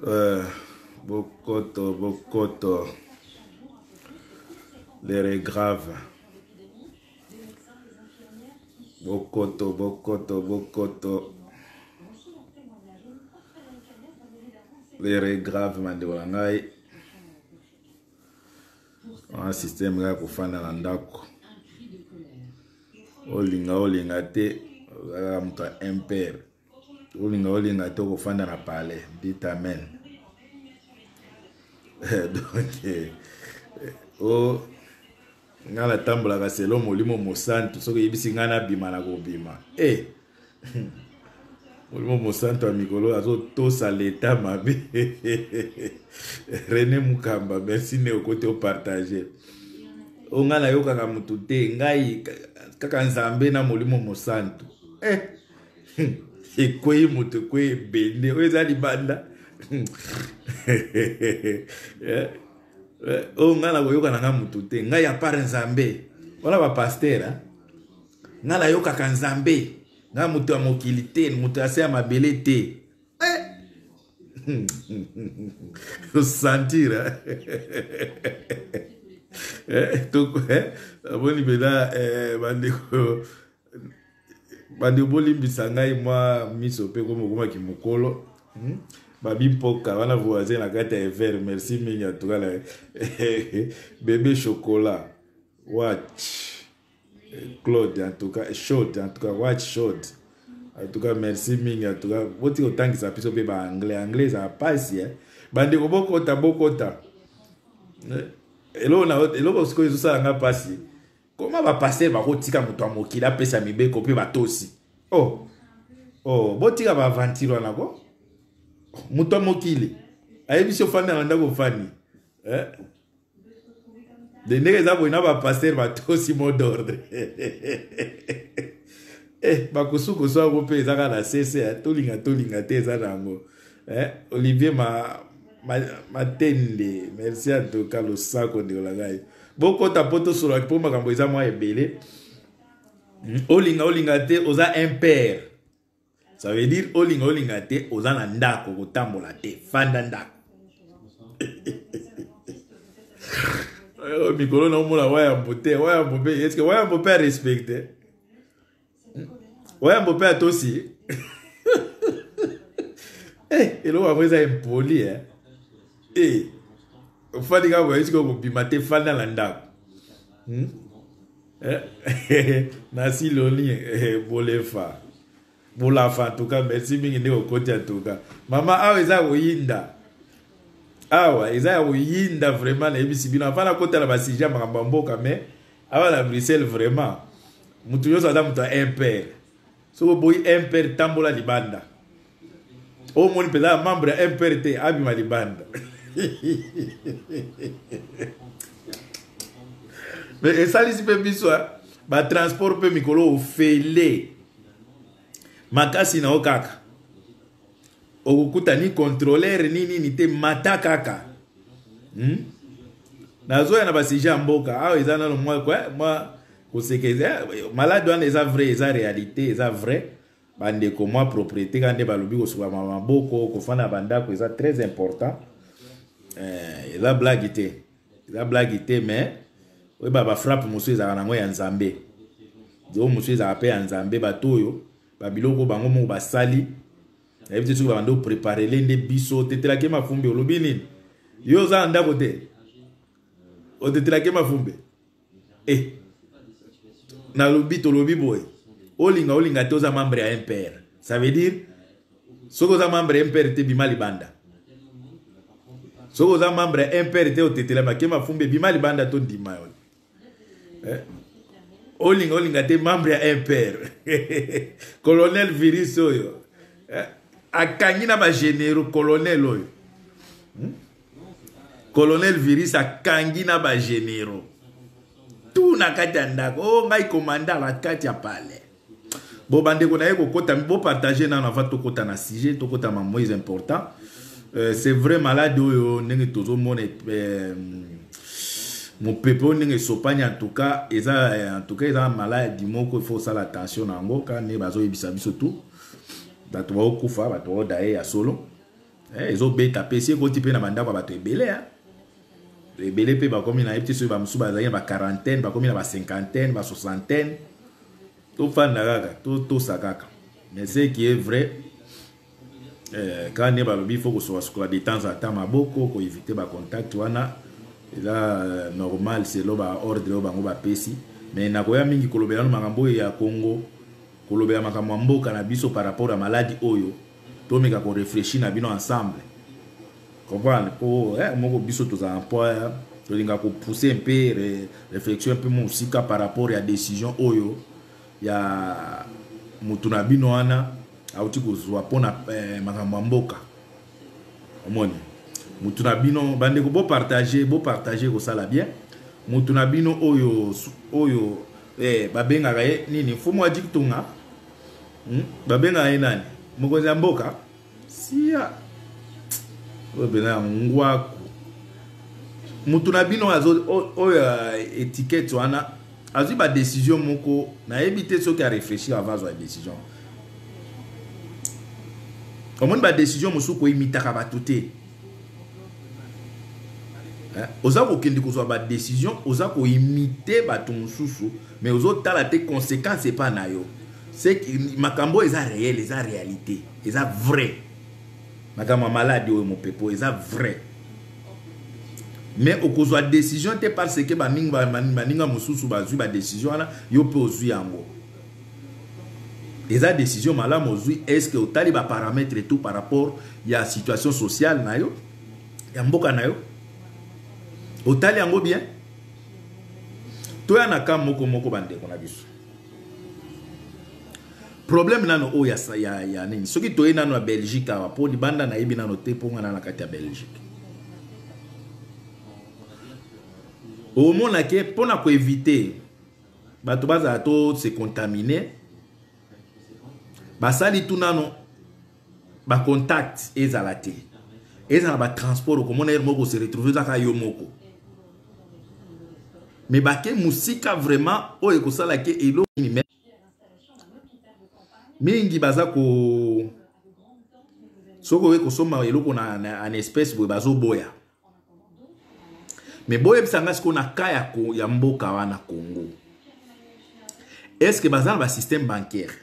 Euh, bokoto bokoto l'heure grave bokoto bokoto bokoto l'heure grave bandeko na ngai wana systeme kaka kofanda na ndako olinga olinga te ozalaka moto ya impere olinga olinga te okofanda na palais dit amen donc eh, o oh, ngai natambolaka selo molimo mosantu soki oyebisi ngai nabima na kobima e eh. molimo mosantu ya mikolo azotosa leta mabe rene mukamba merci nde okoti opartage o ngai nayokaka motu te ngai kaka nzambe na molimo mosantu eh. ekwei moto ekwei ebende oyo eza libanda eh, eh, oyo ngai nakoyoka na ngai motu te ngai ya part nzambe wana bapaster ngai nayokaka nzambe ngai moto ya mokili te moto ya se ya mabele te eh! sentir amoni mpenza bandeko bandeko bolimbisa ngai mwa miso mpe komi okomaki mokolo hmm? babi mpoka wana voisin na kati ya ever merci mingi antuka na bebe chocolat watch claude en tout cas short en tout cas watch short en tout cas merci mingi en tout cas boti kotangisa biso mpe baanglais anglais ezala mpasi eh? bandeko bokota bokota eh, eloko sikoyo ezosala nga mpasi Comment ba pasteur bakotika moto ya mokili apesa mibeko mpe batosi? Oh. Oh, botika ba aventure wana ko. Moto ya mokili ayebisi ofanda na ndako ofandi. Eh? De ndenge eza boye na ba pasteur batosi mot d'ordre. eh, bakosukosu yango mpe eza kaka na sese eh, tolinga tolinga te eza na yango eh, Olivier ma, ma, Matende merci en tout cas losako ndeko na ngai bokota mpo tosololaki mpo makambo eza mwa ebele hmm, olinga olinga te oza impere ça veut dire olinga olinga te oza na ndako kotambola te fanda ndako eh, mikolo naomona wayambo te wayambo mpe eske wayambo mpe arespecte hmm? wayambo mpe atosi eh, eloko yango eza impoli eh? Eh, ofandi kaka boye sikoyo kobima te fanda na ndako hmm? eh? nasi loni eh, bolefa bolafa en tout cas merci mingi nde okoti en tout cas mama awa eza koyinda awa eza ya koyinda vraiment nayebisi bino avant nakota na basujet ya makambo ya mboka mais awa na bruxelles vraiment moto nyonso aza moto ya impere soki oboyi impere tambola libanda omoni mpenza membre ya impere te abima libanda mais esalisi mpe biso batransport mpe mikolo ofele makasi na yo kaka okokuta ni controleur ni nini te mata kaka hmm? nazoya na basujet ya mboka awa eza nano mwa mwa koseka eza malade wana eza vrai eza réalité eza vrai bandeko mwa propriété kaka nde balobi kosukolama maboko kofanda na bandako eza très important eh, eza blague te eza blague te mais oyeba bafrappe mosusu ezalaka nango ya nzambe oyo mosusu ezalaka mpe ya nzambe bato oyo babiloko bango moko basali nayebi te soki babandi opreparele nde biso otetelaki mafumbi olobi nini yo oza na ndako te otetelaki mafumbi eh nalobi tolobi boye olinga olinga te oza membre ya mpr ça veut dire soki oza membre ya mpr te bima libanda soki oza membre ya mpr te otetela makema fumbi bima libanda to ndima yo eh? olinga olinga te membre ya mpr colonel virus oyo eh? akangi na bagénéraux colonel oyo hmm? Colonel virus akangi na ba généraux tout na kati ya ndako oh ngai commandant na kati ya palais bo bandeko na ye kokota bopartage nano avant tokota na sujet tokota ma moins important euh, c'est vrai malade oyo ndenge tozomona euh, mopepe oyo ndenge esopani en tout cas eza en tout cas eza maladi moko il faut osala attention na yango kaka ndenge bazoyebisa biso tout bato baokufa bato baodaye ya solo. Eh, ezobeta mpe esi ekoti mpe na bandako ya bato ebele eh. Ebele mpe bakomi na yebi te soki bamosusu bazalaki na ba quarantaine, bakomi na ba cinquantaine, ba soixantaine. Tofanda kaka, totosa kaka. Mais ce qui est vrai, eh, kaka nde balobi faut kosukola de temps en temps maboko, koevite bacontact wana eza normal selon baordre oyo bango bapesi. Mais nakoya mingi kolobela no makambo oyo ya Congo, kolobela makambo ya mboka na biso par rapport ya maladi oyo. Tomeka korefléchir na bino ensemble, comprendre po moko biso tozala mpo tolinga kopousser mpe réflexion mpe mosika par rapport ya décision oyo ya mutu na bino wana auti kozwa mpona makambo ya mboka. Omoni mutu na bino, bandeko, bopartage, bopartage, kosala bien. Mutu na bino oyo babengaka ye nini? Mfumu wa Diktunga, Babengaka ye nani? Mokonzi ya mboka sia oyo mpena ya ngwaku. Mutu na bino oyo étiquette wana azwi badécision moko, nayebi te soki aréfléchir avant azwa décision. Omoni, badécision mosusu koimitaka bato te. Oza kokende kozwa badécision, oza koimite bato mosusu, mais ozotala te conséquence epa na yo. Makambo oyo eza réel, eza réalité, eza vrai. Makambo ya maladi oyo, mopepo, eza vrai, mais okozwa décision te parce que baninga mosusu bazwi badécision wana, yo mpe ozwi yango. Eza décision malamu ozwi? Est ce que otali baparamètre tout par rapport ya situation sociale na yo, ya mboka na yo? Otali yango bien? Toya na ka moko moko, bandeko na biso. Problème nano oyo ya nini? Soki toye nano ya Belgique awa, mpo libanda nayebi nano te, mpo nga na kati ya Belgique, omona ke mpona koevite bato bazala to se contamine, basali tu nano bacontact ezala te, ezala batransport. Okomona ere moko se retrouve kaka yo moko, mais bake mosika vraiment oyo ekosala ke eloko nini mingi baza ko soki oye kosomba eloko na en espèce boye, bazoboya. Mais boyebisa nga sikoyo, na ka ya mboka wana Congo, est ce que baza na basystème bancaire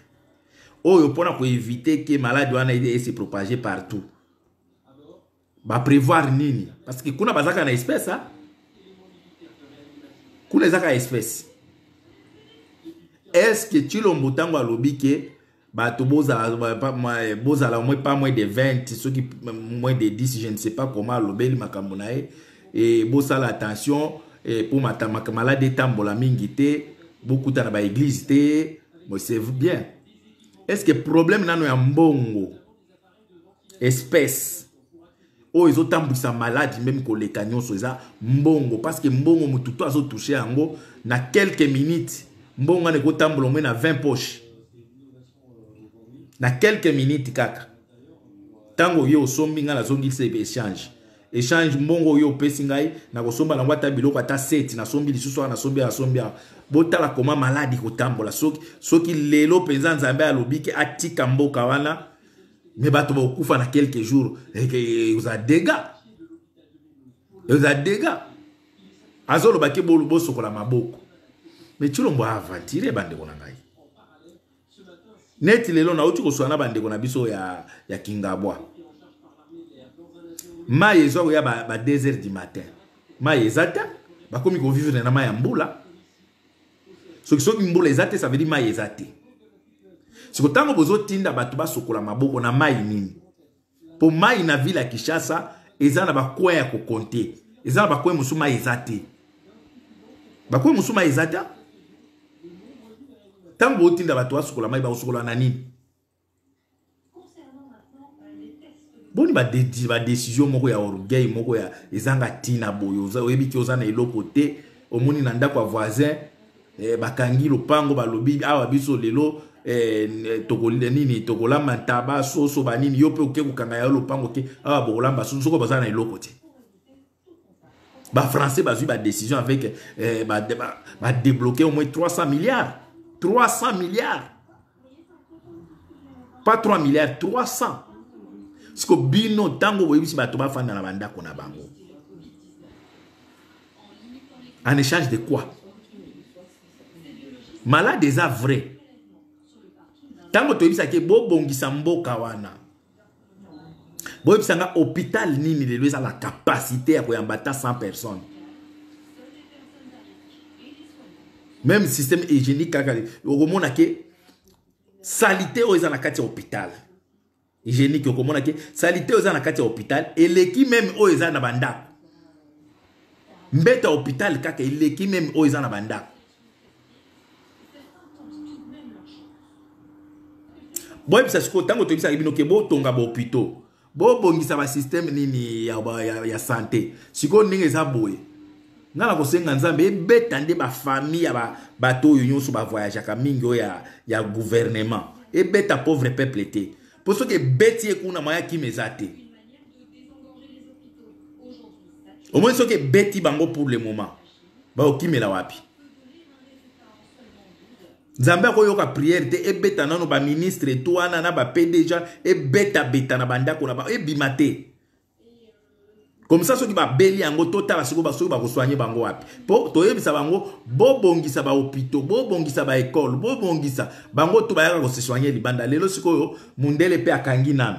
oyo mpona koevite ke maladi wana ese propager partout? Baprévoir nini? Parce que kuna bazaka na espèce, ha? Kuna ezaka espèce. Est ce que Tshilombo, ntango alobi ke bato bozala, bozala moins, pas moins de 20, soki moins de 10, je ne sais pas comment alobeli makambo na ye, e bosala attention mpo maladi etambola mingi te, bokutana baeglise te, c'est bien. Est ce que problème nano ya mbongo, espèce oyo ezotambwisa maladi même koleka nyonso eza mbongo? Parce que mbongo, motu to azotouche yango na quelques minutes, mbongo wana ekotambola omwe na 20 poche na quelques minutes kaka. Ntango oyo osombi, ngai nazongisi échange, échange. Mbongo oyo opesi ngai, nakosomba nango ata biloko ata 7, nasombi lisusu awa, nasombi, nasombi awa. Botala koma maladi kotambola. Soki lelo mpenza Nzambe alobi ke atika mboka wana, mais bato bakokufa na quelques jours, eza dégâts, eza dégâts. Azoloba ke bosokola maboko, mais Tshilombo aventure. Bandeko na ngai, neti lelo nauti koswana na bandeko na biso ya Kingabwa, mai ezwa koya ba 2 heures du matin, mai eza te. Bakomi kovivre na mai ya mbula. Soki mbula eza te, ça veut dire mai eza te. Siko ntango bozotinda bato basokola maboko na mai nini? Mpo mai na ville ya Kinshasa eza na bacoin ya kokonte, eza na bacoin mosusu mai eza te, bacoin mosusu mai eza te. Ntango botinda bato basokola mai, bakosokola na nini? Boni badécision moko ya orgueil moko ya ezanga ntina boye? Oyebi ke oza na eloko te, omoni na ndako ya voisin bakangi lopango, balobi awa biso lelo nini, tokolamba ntaba, soso, banini. Yo mpe oke kokanga ya lopango ke awa bokolamba soso, soko baza na eloko te. Bafrançais bazwi badécision avec badébloqué au moins 300 milliards, 300 milliards, pas 3 milliards, 300. Siko bino ntango boyebisi bato bafanda na bandako na bango, en échange de quoi? Malade eza vrai. Ntango toyebisaki bobongisa mboka wana, boyebisa nga hôpital nini lelo eza na capacité ya koyamba ata 100 personnes? Même système hygiénique kaka, okomona ke salité oyo eza na kati ya hôpital hygiénique, okomona ke salité oyo eza na kati ya hôpital eleki même oyo eza na bandako. Mbeto ya hôpital kaka eleki même oyo eza na bandako. Boyebisa sikoyo, ntango toyebisaka bino ke botonga bahôpitaux, bobongisa basystème nini ya santé, sikoyo ndenge eza boye, nga na kosenga Nzambe ebeta nde bafamille ya bato oyo nyonso bavoyageaka mingi, oyo ya gouvernement. Ebeta pauvre peuple te, mpo soki ebeti ye kuna, maya kima eza te. Omoni, soki ebeti bango, pour le moment bakokimela wapi? Nzambe akoyoka prière te. Ebeta nano baministre etu wana na baPDG, ebetabeta na bandako na bango, ebima te. Comme ça, soki babeli yango, totala sikoyo soki bakosoigner bango wapi. Mpo toyebisa bango bobongisa bahôpitaux, bobongisa baécole, bobongisa bango to bayaka kose soigner libanda. Lelo sikoyo mundele mpe akangi nano.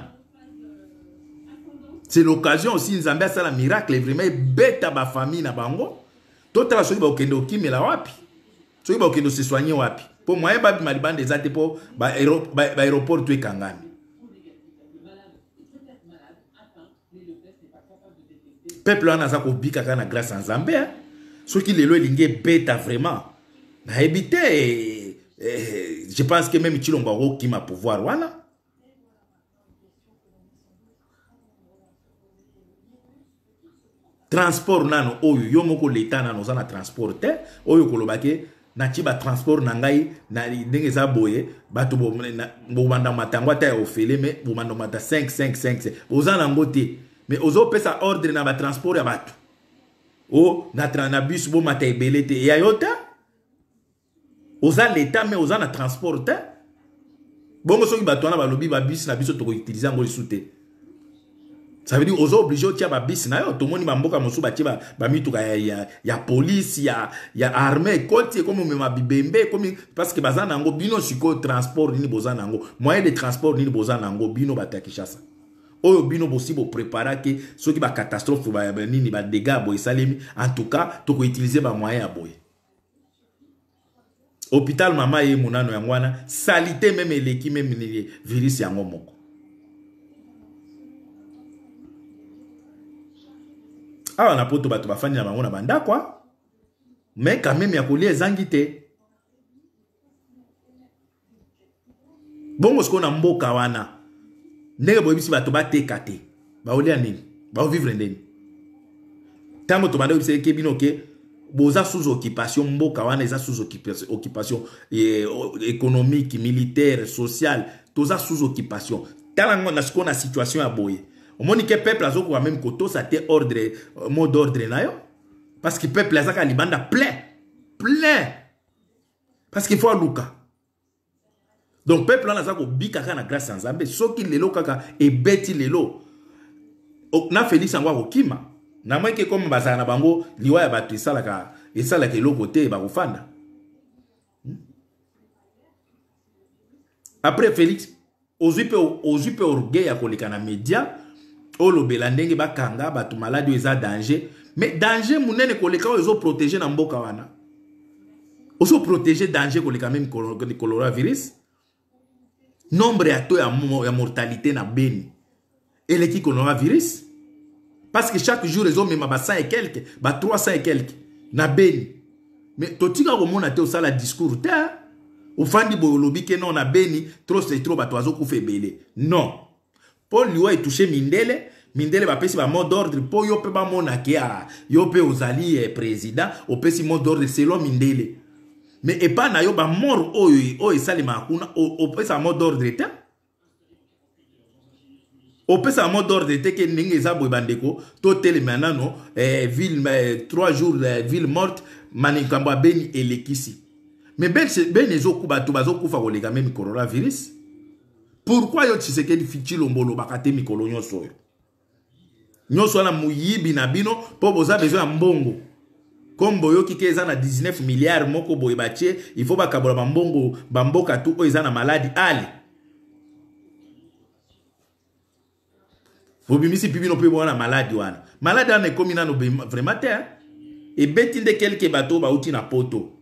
C'est l'occasion aussi Nzambe asala miracle vraiment, ebeta bafamille na bango. Totala soki bakokende kokimela wapi, soki bakokende kose soigner wapi, mpo moyen babima libanda eza te, mpo baaéroport to ekangami. Peuple wana aza kobika kaka na grâce ya Nzambe. Soki lelo elingi ebeta vraiment, nayebi te. Je pense que même Tshilombo akokima pouvoir wana. Transport nano oyo yo moko leta nano oza na transport te, oyo koloba ke natie batransport na ngai na ndenge eza boye, bato bobanda matango ata ya ofele, me bobanda mata 5 5 5, boza nango te. Mais ozopesa ordre na batransport ya bato o na bus bomata ebele te, ya yo te. Oza leta, mais oza na transport te. Bongo soki bato wana balobi babus na biso tokoutiliser yango lisusu te, ça veut dire oza obligé otia babus na yo. Tomoni bamboka mosusu batie bamituka ya police, ya armée, ekoti, ekomi omema bibembe, ekomi parce que baza nango. Bino sikoyo transport nini boza nango? Moyen de transport nini boza nango, bino bato ya Kinshasa oyo? Bino bosi bopreparaki soki bacatastrophe nini, badégâts ya boye esalemi, en tout cas tokoutiliser bamoyen ya boye. Hôpital mama ye monano yango wana, salité même eleki même virus yango moko. Awa na Poto, bato bafandi na bango na bandako, mais quand même ya kolia ezangi te. Bongo sikoyo na mboka wana, ndenge boyebisi bato bateka te, baolia nini? Baovivre ndeni? Ntango tobanda oyebisa eke bino ke boza sous occupation, mboka wana eza sous occupation économique, militaire, sociale, toza sous occupation. Tala ngo na sikoyo na situation ya boye, omoni ke peuple azokoka même kotosa te ordre, mot d'ordre na yo, parce que peuple azaka libanda plein plein, parce qu'il faut aluka. Donc peuple wana aza kobika kaka na grâce ya Nzambe. Soki lelo kaka ebeti lelo na Félix, yango akokima na moi ke comme bazala na bango, liwa ya bato esalaka eloko te, bakofanda. Après Félix ozwi mpe orgueil ya koleka na média, olobela ndenge bakanga bato maladi oyo eza danger. Mais danger monene koleka oyo ezoprotéger na mboka wana, ozoprotéger danger koleka même coronavirus. Nombre ya taux ya mortalité na Beni eleki coronavirus, parce que chaque jour ezomema ba 100 et quelque, ba 300 et quelque na Beni. Mais totika komona te osala discours te, ofandi boye, olobi ke non, na Beni trop c'est trop, bato bazokufa ebele. Non, mpo liwa etouche mindele. Mindele bapesi bamot d'ordre mpo yo mpe bamona ke yo mpe ozali président, opesi mot d'ordre selon mindele. Mais epai na yo, bamort oyo esalemaka kuna, opesaka mot d'ordre te, opesaka mot d'ordre te ke ndenge eza boye, bandeko, totelema nano ville 3 jours ville morte. Makambo ya Beni elekisi, mais Beni ezoku, bato bazokufa koleka même coronavirus. Pourquoi yo Tshisekedi Tshilombo olobaka te mikolo nyonso oyo? Nyonso wana moyibi na bino mpo boza besoin ya mbongo. Comme boyoki ke eza na 19 milliards moko boye batie, il faut bakabola bambongo bamboka tu oyo eza na maladi ale. Bobimisi mpe bino mpe wana maladi wana. Maladi wana ekomi nano vraiment te. Ebeti nde kelke bato bauti na poto.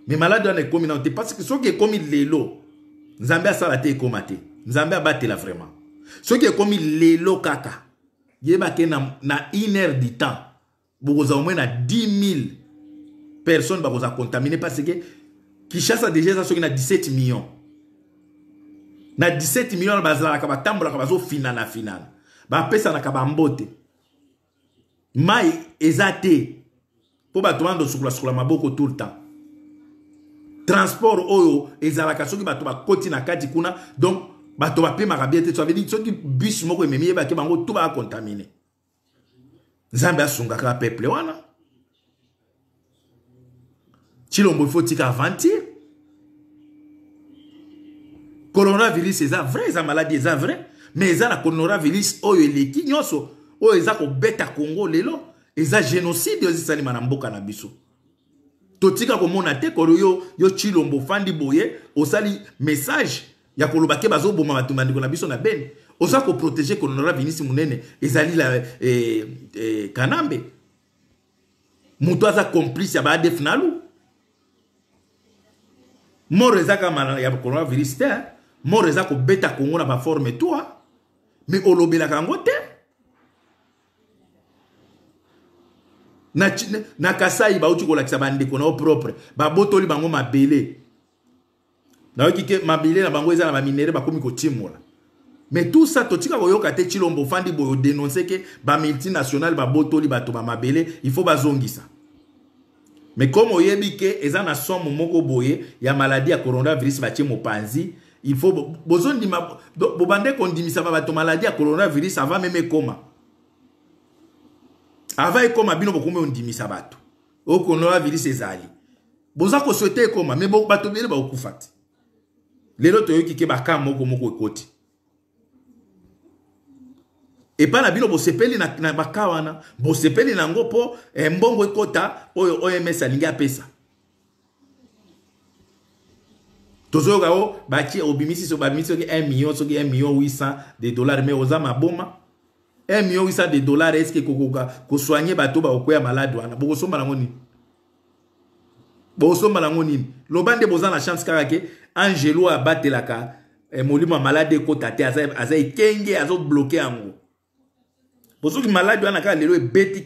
Mais maladi wana ekomi nano te parce que soki ekomi lelo, Nzambe asala te ekoma te. Nzambe abatela vraiment. Soki ekomi lelo kaka, yeba ke na une heure du temps, bokozala au moins na 10 000 personnes bakozala contaminées parce que Kinshasa déjà eza soki na 17 millions. Na 17 millions bazalaka batambolaka bazofinana finana. Bapesanaka bambote. Mai eza te. Po bato wana sukola sukola maboko tout le temps. Transport oyo ezalaka soki bato bakoti na kati kuna, donc bato bapemaka bien te. Ça veut dire soki bus moko ememi yebaki bango tout ba contaminé. Nzambe asungaka peuple wana. Tshilombo il faut tika aventure. Coronavirus eza vrai, eza maladie eza vrai, mais eza na coronavirus oyo eleki nyonso oyo eza kobeta Congo lelo, eza génocide oyo esalima na mboka na biso. Totika komona te kolo yo Tshilombo fandi boye osali message ya koloba ke bazoboma bato bandeko na biso na Beni. Oza koprotéger coronavirus munene ezali la Kanambe. Moto aza complice ya ba ADF Nalu. Mort eza kaka ya coronavirus te, mort eza kobeta Congo na ba forme toi, mais olobelaka yango te. Na Kasai bauti kolakisa bandeko na yo propre, babotoli bango mabele. Nayoki ke mabele na bango eza na ba minerais bakomi kotimola. Mais tout ça totika koyoka te. Tshilombo fandi boyo dénoncer ke ba multinationales babotoli bato ba mabele, il faut bazongisa. Mais comme oyebi ke eza na somme moko boye ya maladie ya coronavirus batie mopanzi, il faut bozondima bobande kondimisa bato maladie ya coronavirus avant même ekoma. Avant ekoma bino bokomi ondimisa bato. O coronavirus ezali. Boza ko souhaiter ekoma, mais bato ebele bakokufa te. Lelo toyoki ke baka moko moko ekoti. Epa na bino bosepeli na baka wana, bosepeli nango po mbongo ekota oyo OMS alingi apesa. Tozoyoka o batie obimisi so babimisi soki 1 million, soki 1 million 800 de dollars, mais oza maboma. 1 million 800 de dollars, est-ce que kokoka kosoigner bato bakokwea malade wana? Bokosomba nango nini? Bokosomba nango nini? Loba nde boza na chance kaka ke Angelo abatelaka molimo ya malade ekota te, aza ekenge, azobloke yango. Po soki malade wana kaka lelo ebeti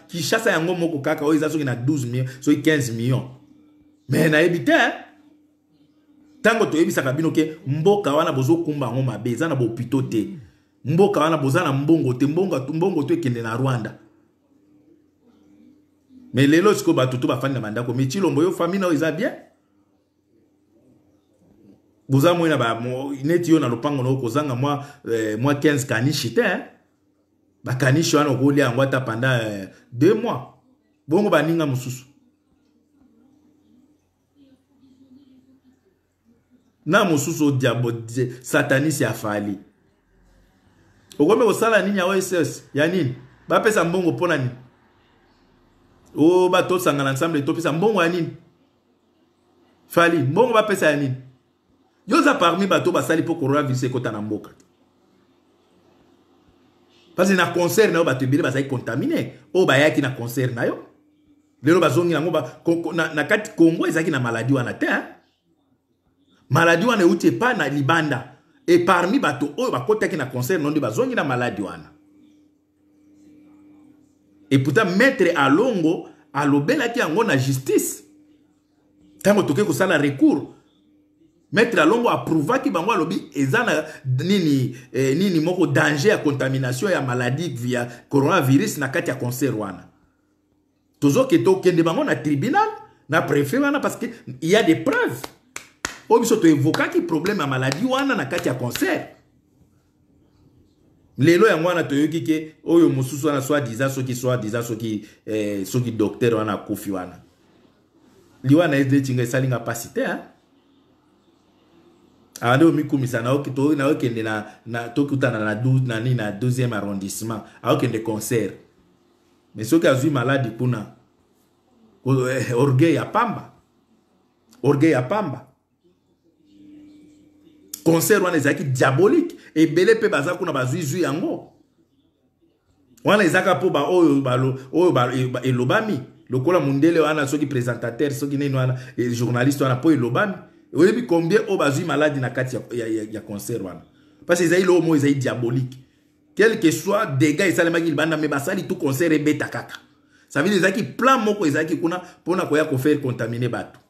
Kinshasa yango moko kaka oyo eza soki na 12 millions, soki 15 millions. Mais nayebi te, ntango toyebisaka bino ke mboka wana bozokumba yango mabe, eza na bopito te. Mboka wana boza na mbongo te, mbongo to ekende na Rwanda. Mais lelo sikoyo bato to bafandi na bandako, mais Tshilombo yo famille na yo eza bien. Boza moi na ba neti yo na lopango na yo kozanga mwa 15 kanishi te, hein? Ba kanishi wana okolia yango ata pendant 2 mois. Bongo baninga mosusu. Na mosusu diabo satanisi ya Fally. Okomi kosala nini ya OSS ya nini? Bapesa mbongo mpona nini? O bato osangana ensemble topesa mbongo ya nini? Fally, mbongo bapesa ya nini? Yo oza parmi bato basali mpo coronavirus ekota na mboka. Parce que na concert na yo bato ebele bazali contaminé, oyo bayaki na concert na yo. Lelo bazongi nango na kati Congo ezalaki na maladie wana te, hein? Maladie wana euti epa na libanda. Et parmi bato oyo bakotaki na concert no nde bazongi na maladie wana. Et pourtant maître Alongo alobelaki yango na justice. Tango toke kosala recours, maître Alongo approuvaki bango, alobi eza na nini moko danger ya contamination ya maladie via coronavirus na kati ya concert wana. Tozoke tokende bango na tribunal na préfet wana parce que il y a des preuves. Oyo biso toévokaki problème ya maladie wana na kati ya concert. Lelo yango wana toyoki ke oyo mosusu wana soi-disant soki soi-disant soki docteur wana akufi wana. Liwa na ye neti nga esali nga pasi te, hein? Abandi komikumisa naokende na tokutana na na nini na 12e arrondissement, aokende concert. Mais soki azwi maladi kuna, orgueil ya pamba, orgueil ya pamba. Concert wana ezalaki diabolique, ebele mpe baza kuna bazwi zwi yango wana. Ezaka mpo baoyo oyo elobami lokola mundele wana, soki présentateur, soki nini wana, journaliste wana, mpo elobami. Oyebi combien oyo bazwi maladi na kati ya concert wana? Parce que ezali loo moko ezali diabolique. Quel que soit dégâts esalemaki libanda, mais basali tout concert ebeta kaka. Ça veut dire ezalaki plan moko ezalaki kuna mpona koya kofaire contaminer bato.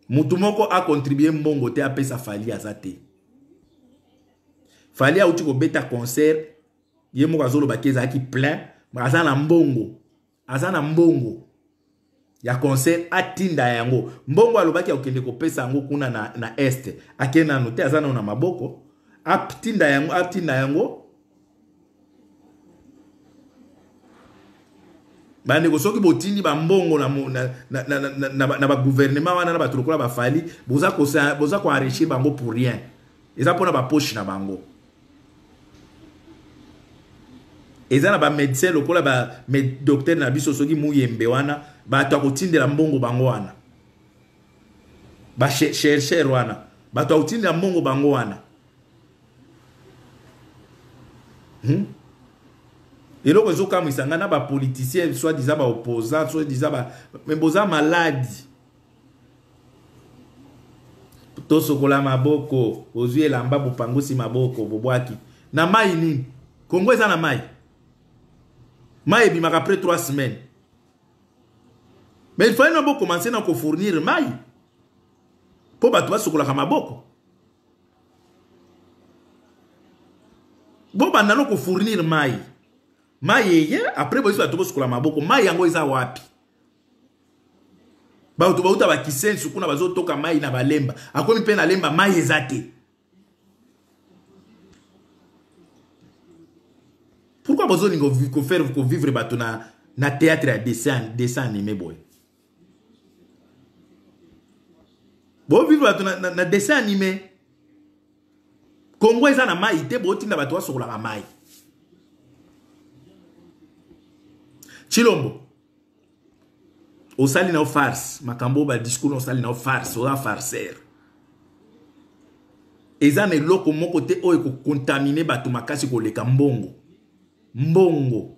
Mutu moko acontribue mbongo te apesa Fally, aza te. Fally auti kobeta concert, ye moko azolobaki ezalaki plein. Aza na mbongo, aza na mbongo ya concert, atinda yango. Mbongo alobaki akokende kopesa yango kuna na Est, akende nano te, aza nano na maboko. Atinda yango, atinda yango. Bandeko, soki botindi bambongo na bagouvernement wana, na bato lokola baFally, boza koenrichir bango pour rien. Eza mpona bapoche na bango. Eza na bamédecin lokola badocteur na biso, soki Muyembe wana, bato akotindela mbongo bango wana, bachercheur wana, bato akotindela mbongo bango wana, Eloko ezokamwisa ngai na bapoliticien, soit disant baopposant, soit disant ba, mais boza maladi. Tosokola maboko, bozwi elamba, bopangusi maboko, bobwaki na mai. Nini? Kongo eza na mai, mai ebimaka après 3 semaines. Mais il fallait na bocommence na kofournir mai mpo bato basokolaka maboko. Bobanda no kofournir mai, mai eye, après boyesi bato bosukola maboko. Mai yango eza wapi? Bato bauta bakisensu kuna, bazotoka mai na balemba, akomi mpe na Lemba, mai eza te. Pourquoi bozolinga kofaire kovivre bato na théâtre ya dessin animé boye? Bovivre bato na dessin animé. Kongo eza na mai te, botinda bato basokolaka mai. Tshilombo, osali na yo farce. Makambo oyo, badiscours osali na yo farce, oza farceur. Eza na eloko moko te oyo ekocontaminer bato makasi koleka mbongo, mbongo,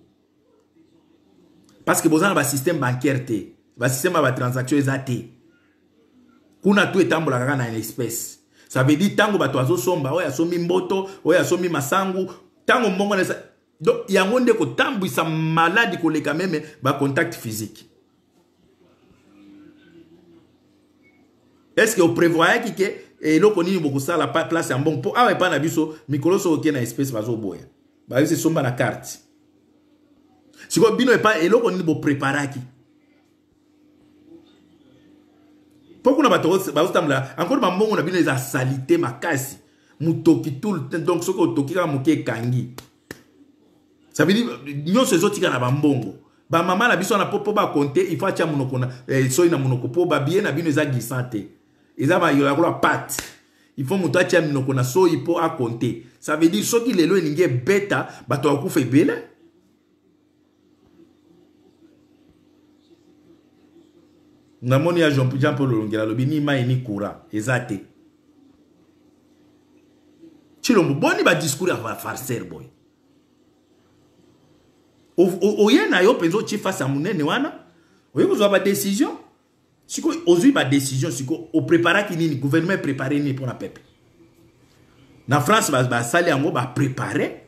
parce que boza na basystème bancaire te, basystème ya batransaction eza te kuna. Tu etambolaka kaka na espèce. Ça veut dire ntango bato azosomba, oyo asombi mboto, oyo asombi masangu, ntango mbongo na donc yango nde kotambwisa maladi koleka même bacontact physique. Est ce que oprévoyaki ke eloko nini bokosala place ya mbongo? Mpo awa epai na biso, mikolo soki okei na espèce, bazoboya, bayebisi esomba na carte. Sikoyo bino epai, eloko nini bopréparaki? Mpo kuna bato bazotambola encore, bambongo na bino eza saleté makasi, motoki tout le temps. Donc soki otoki kaka moke, ekangi. Ça veut dire nyonso ezotika na bambongo. Bamama na biso wana, mpo bacompter, il faut atia monoko na soi na monoko, mpo babillet na bino eza glissant te, eza bayola pâte. Il faut moto atia minoko na soi mpo acompter. Ça veut dire soki lelo elingi ebeta, bato bakufa ebele. Namoni ya Jean Paul Olongela alobi ni mai ni courant eza te. Tshilombo, boni badiscours ya bafarceur boye? Oye na yo mpenza, otie face ya monene wana, oye kozwa badécision. Sikoyo ozwi badécision, sikoyo opréparaki nini? Gouvernement eprépare nini mpona peuple? Na France basali yango, baprépare.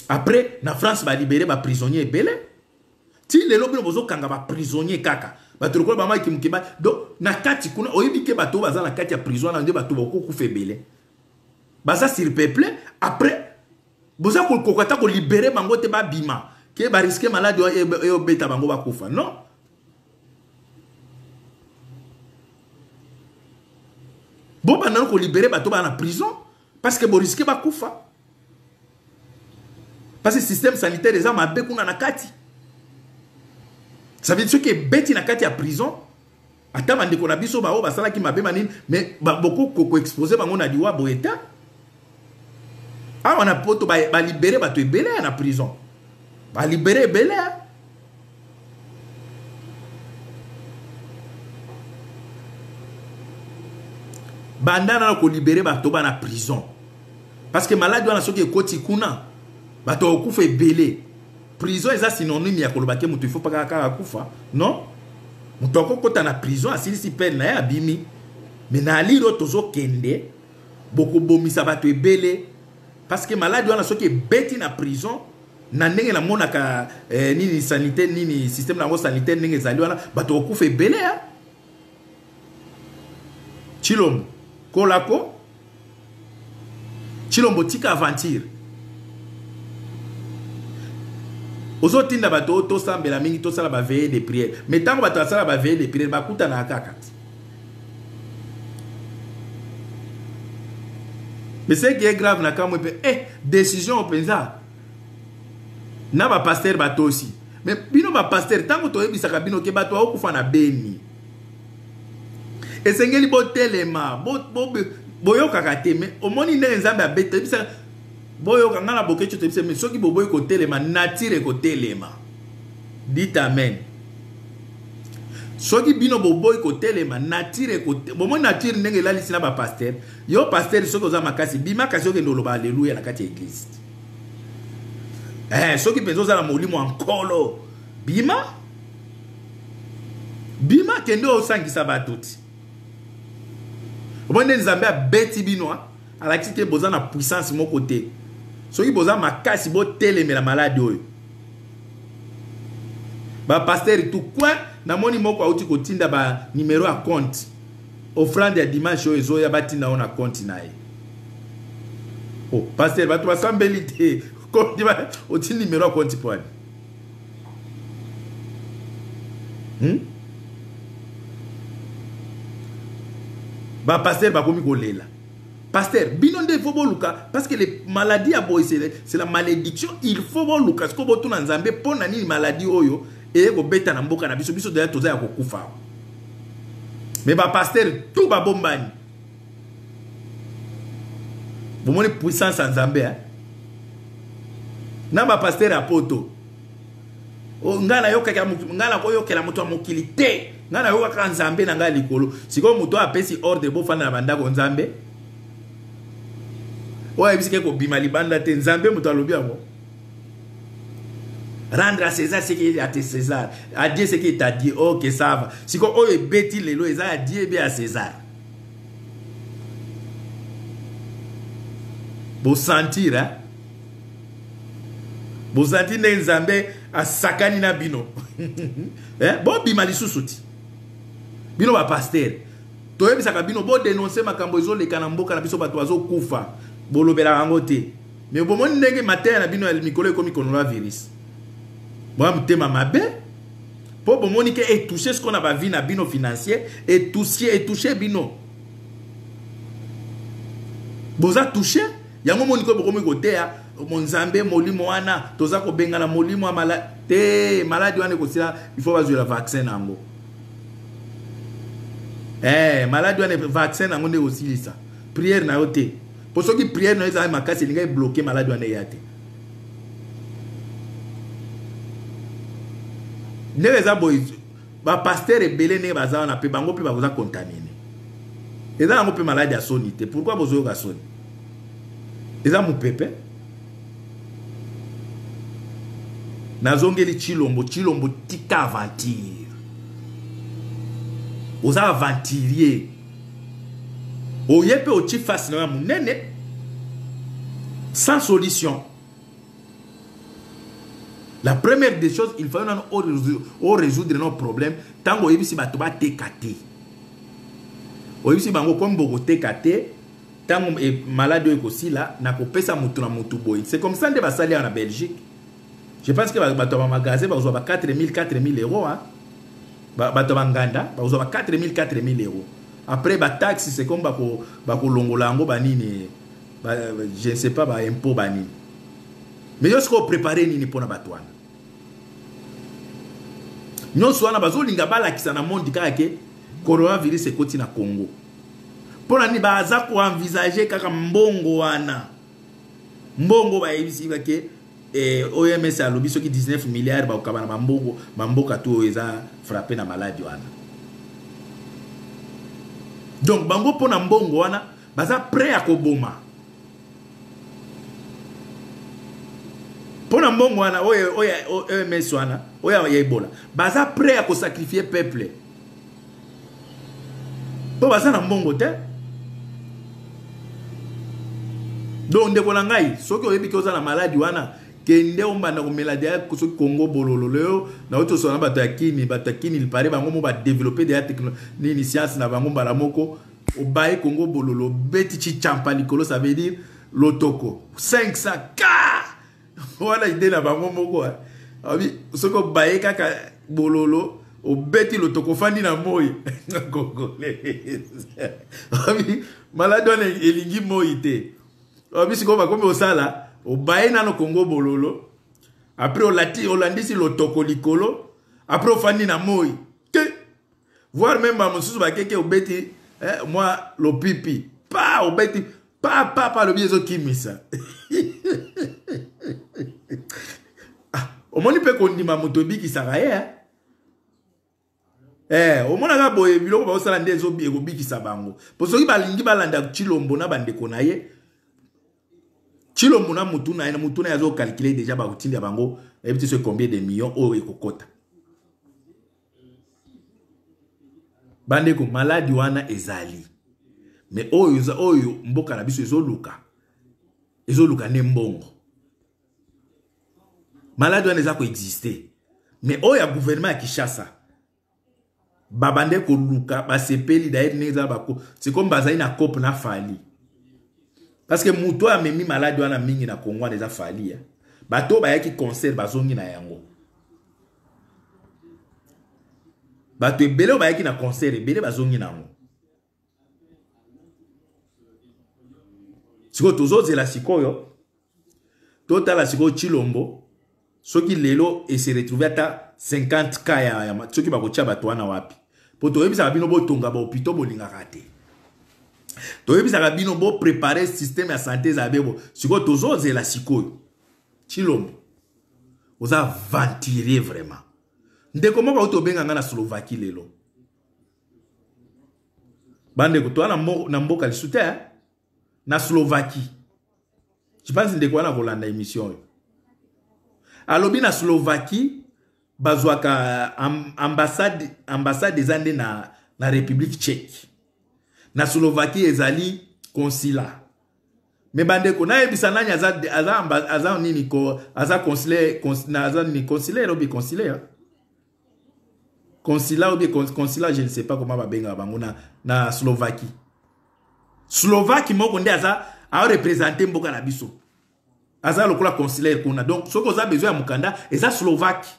Après na France balibérer baprisonnier ebele. Ti lelo bino bozokanga baprisonnier kaka, bato lokola baMike Mukeba. Donc na kati kuna, oyebi ke bato oyo baza na kati ya prison wana nde bato bakokufa ebele, baza surpeuplé. Après boza kokoka ata kolibérer bango te, babima ke barisquer maladi oyo obeta bango, bakufa. Non, bobanda no kolibérer bato baa na prison, parce que borisquer bakufa, parce que système sanitaire eza mabe kuna na kati. Ça veut dire soki ebeti na kati ya prison, Ata bandeko na biso baoyo basalaki mabe manini, mais bokoki koexpose bango na liwa boye te. Awa na poto balibere bato ebele ya na prison, balibere ebele. Banda nano kolibere bato ba na prison, parce que maladi wana soki ekoti kuna bato bakokufa ebele. Prison eza synonyme ya koloba ke moto il faut pa kaka akufa, non. Moto akokota na prison asilisi peine na ye abimi, mais na aliro tozokende bokobomisa bato ebele, parce que maladi wana soki ebeti na prison, na ndenge namonaka nini sanitaire, nini système nango sanitaire ndenge ezali wana, bato bakokufa ebele. Ya Tshilombo kolako, Tshilombo tika aventure. Ozotinda bato oyo tosambela mingi, tosala ba veillée de prière, mais ntango bato basala ba veillée de prière bakutanaka kaka. Mais ce qui est grave na kamwe mpe décision mpenza na bapasteur batosi. Mais bino bapasteur, ntango toyebisaka bino ke bato bakokufa na Beni, esengeli botelema, boyokaka te. Mais omoni ndenge Nzambe abeta, toyebisaka boyoka ngai na Boketshu, toyebisa, mais soki boboyi kotelema, nature ekotelema. Dites amen. Soki bino boboyi kotelema, nature, bomoni nature ndenge elalisi na bapasteur. Yo pasteur, soki oza makasi, bima kasi okende oloba aleluya na kati ya église. Soki mpenza oza na molimo ya Nkolo, bima, bima, kende osangisa bato ti. Omoni nde Nzambe abeti bino, alakisi te boza na puissance moko te. Soki boza makasi, botelemela maladi oyo. Bapasteur tout coin, namoni moko auti kotinda ba numéro ya compte, offrande ya dimanche oyo ezoya, batinda yango na compte na ye. Oh, pasteur, bato basambeli te, otindi numéro ya compte po ani? Bapasteur bakomi kolela. Pasteur, bino nde il faut boluka, parce que les maladies ya boye, c'est la malédiction. Il faut boluka sikoyo, botuna Nzambe mpo na nini maladie oyo eye kobeta na mboka na biso. Biso deja toza ya kokufa, mais bapasteur tout babombani. Bomoni puissance ya Nzambe, eh? Na bapasteur ya poto, ngai nayokaka, ngai nakoyokela moto ya mokili te, ngai nayokaka Nzambe na ngai likolo. Sikoyo moto oyo apesi ordre bofanda na bandako, Nzambe oyo ayebisi ke kobima libanda te, Nzambe moto alobi yango? Rendre à César ce qui est à César, à Dieu ce qui est à Dieu. Ok, ça va. Sikoyo oyo ebeti lelo eza ya Dieu be ya César? Bosentir, hein? Bosentir ndenge Nzambe asakani na bino, eh? Bobima lisusu ti bino bapasteur, toyebisaka bino bodénonce makambo ezoleka na mboka na biso, bato bazokufa, bolobelaka yango te. Mais bomoni ndenge mateya na bino ya mikolo ekomi coronavirus. Boya motema mabe mpo bomoni ke etouche sikoyo na bavie na bino financier, etouche, etouche bino, boza touche yango. Moni koyo bokomi koteya monzambe, molimo wana toza kobengana molimo ya maladi te. Maladi wana ekosila, il faut bazwela vaccin na yango. Maladi wana, vaccin na yango nde ekosilisa, prière na yo te. Mpo soki prière na yo ezala makasi, elinga ebloke maladi wana eya te. Ndenge eza boye, bapasteur ebele ndenge baza wana mpe bango mpe bakoza contamine. Eza yango mpe maladi ya soni te. Pourquoi bozoyoka soni? Eza mopepe. Nazongeli Tshilombo. Tshilombo, tika aventure, oza aventurier. Oye mpe oti face na yo ya monene sans solution. La première des choses, il fallait nano orésoudre nos problèmes. Ntango oyebisi bato bateka te, oyebisi bango komi bokoteka te, ntango maladi oyo ekosila, nakopesa motu na motu boye. C'est comme ça nde basali awa na Belgique. Je pense que bato ya bamagasin bakozwa ba 4000 4000 euros, hein? Bato ya banganda bakozwa ba 4000 4000 euros. Après bataxe, c'est comme bakolongola yango banini ba, je ne sais pas, baimpôt banini. Mais yo sikoyo oprépare nini mpona bato wana nyonso wana bazolinga balakisa na monde kaka ke Coronavirus ekoti na Congo. Mpo na nini baza koenvisage kaka mbongo wana? Mbongo bayebisi bake eh, OMS alobi soki 19 milliards bakokaba na bambongo bamboka to oyo eza frappe na maladi wana. Donc bango mpo na mbongo wana baza prêt ya koboma. Mpo na mbongo wana oyo oyo OMS wana oyo ya Ebola baza prêt ya kosacrifier peuple. Mpo baza na mbongo te. Donc ndeko na ngai, soki oyebi ke oza na maladi wana, kende ombanda komela deya soki Congo bololo leo nauti osola na bato ya Kini, bato ya Kini lipare bango mo badeveloppe deya nini science na bango mbala moko obaye Congo bololo obeti chichampa likolo, ça veut dire lotoko 500 k wana ide na bango moko abi soki obaye kaka bololo obeti lotoko ofandi na moi congolais abi maladi wana elingi moi te abi sikoyo bakomi osala obaye nano Congo bololo après olati olandisi lotoko likolo après ofandi na moi te voire même ba mosusu bakeke obeti eh, mwa lopipi pa obeti pa pa pa alobi ezokimisa. Ah, omoni mpe kondima moto ebikisaka ye eh? Eh, omonaka boye biloko baosala nde ekobikisa bango mpo soki balingi balanda Tshilombo na bandeko na ye, Tshilombo na mutu na ye na mutu na ye azokalkule deja bakotinda bango nayebi te soki combien de millions oyo ekokota. Bandeko, maladi wana ezali me oyo oyo mboka na biso ezoluka ezoluka nde mbongo. Maladi wana eza koexiste me oyo ya gouvernement ya Kinshasa babande koluka basepeli d'ailleurs ndenge eza bako c'est comme bazali na cope na Fally parce que moto oyo amemi maladi wana mingi na Congo wana eza Fally. Bato oyo bayaki concert bazongi na yango, bato ebele oyo bayaki na concert ebele bazongi na yango. Sikoyo tozozela sikoyo totala sikoyo Tshilombo soki lelo ese retrouve ata 50 k ya soki bakotia bato wana wapi, po toyebisaka bino botonga bahopito bolingaka te, toyebisaka bino boprépare système ya santé ezala bebo. Sikoyo tozozela sikoyo Tshilombo oza aventurier vraiment. Ndeko moko auti obenga nga na Slovaquie lelo. Bandeko, toa na mboka lisu te na Slovaquie. Je pense ndeko wana kolanda émission oyo. Alobi na Slovaquie bazwaka ambassade, ambassade eza nde na République tchèque. Na Slovaquie ezali consulat. Me bandeko nayebisa nani aza, aza, aza nini ko, aza consulaire, cons, na, aza nini consulaire ou bien consulaire? Consulat ou bien consulat, je ne sais pas comment babengaka bango na Slovaquie. Slovaquie moko nde aza a représenter mboka na biso. Aza lokola consulaire kuna. Donc soki oza besoin ya mokanda eza Slovaquie.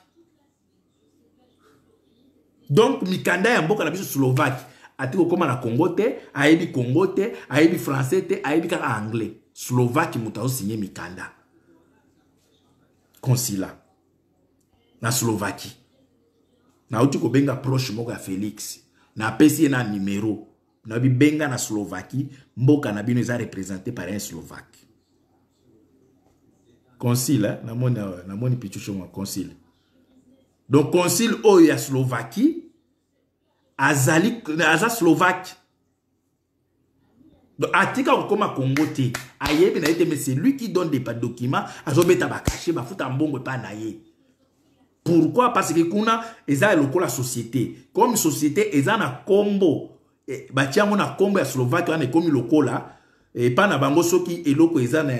Donc mikanda ya mboka na biso Slovaquie ati kokoma na Congo te, ayebi Congo te, ayebi français te, ayebi kaka anglais. Slovaquie moto azo signer mikanda. Consulat na Slovaquie. Nauti kobenga proche moko ya Félix. Napesi ye na numéro. Nabi benga na Slovaquie, mboka na bino eza représenté par un Slovaque. Consul, hein? Namoni, namoni pichucho mwa consul. Donc consul oyo ya Slovaquie azali aza Slovaque. Donc atika kokoma Congo te, ayebi na ye te, mais c'est lui qui donne des documents, azobeta ba cachet, bafuta mbongo epa na ye. Pourquoi? Parce que kuna eza lokola société. Comme société eza na kombo, batia yango na kombo ya Slovaque wana ekomi lokola epa na bango soki eloko eza na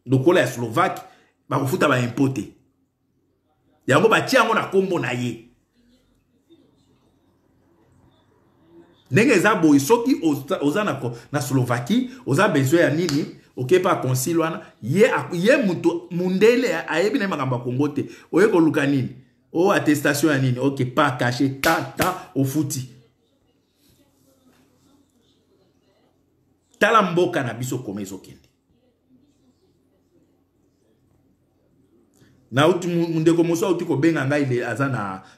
lokola ya Slovaque bakofuta ba impôt te. Yango batia yango na kombo na ye. Ndenge eza boye soki oza na Slovaquie, oza besoin ya nini, oke pa consul wana, ye mutu mundele ayebi na ye makambo ya Congo te. Oye koluka nini? O attestation ya nini? Ok, pa caché, ta ta ofuti. Tala mboka na biso koma ezokende. Na uti ndeko mosusu auti kobenga ngai le aza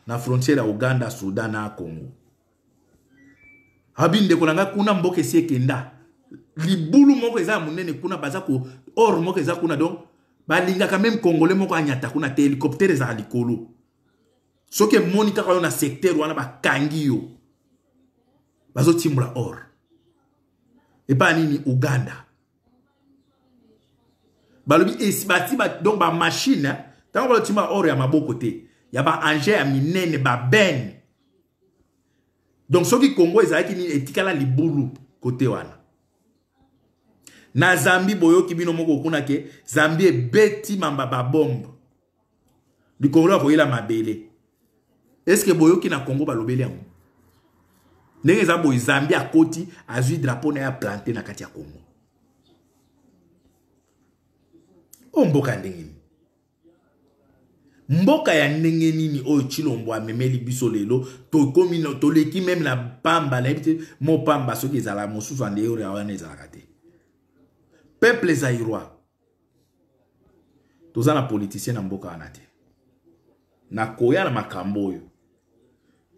na frontière ya Uganda, Soudan na Congo. Abi ndeko na ngai, kuna mboka esi ekenda, libulu moko eza ya monene kuna, baza ko or moko eza kuna. Donc balingaka même Congolais moko anyata kuna te. Hélicoptère ezala likolo, soki emoni kaka yo na secteur wana, bakangi yo. Bazotimbola or epai nini? Uganda. Balobi bati ba, donc bamachine, ntango bazotimbola or ya maboko te, ya baengin ya minene, babene. Donc soki Congo ezalaki nini, etikala libulu kote wana na Zambie. Boyoki bino moko kuna ke Zambie ebeti mamba babombe likolo ya koyela mabele. Est-ce boyoki na Congo balobeli yango ndenge eza boye? Zambie akoti, azwi drapeau na ye, aplante na kati ya Congo. Oyo mboka ndenge nini? Mboka ya ndenge nini oyo Tshilombo amemeli biso lelo? Tokomi, toleki même na pamba, nayebi te mo pamba soki ezala mosusu ande oyo wana ezalaka te. Peuple zaïrois, toza na politicien na mboka wana te. Nakoya na makambo oyo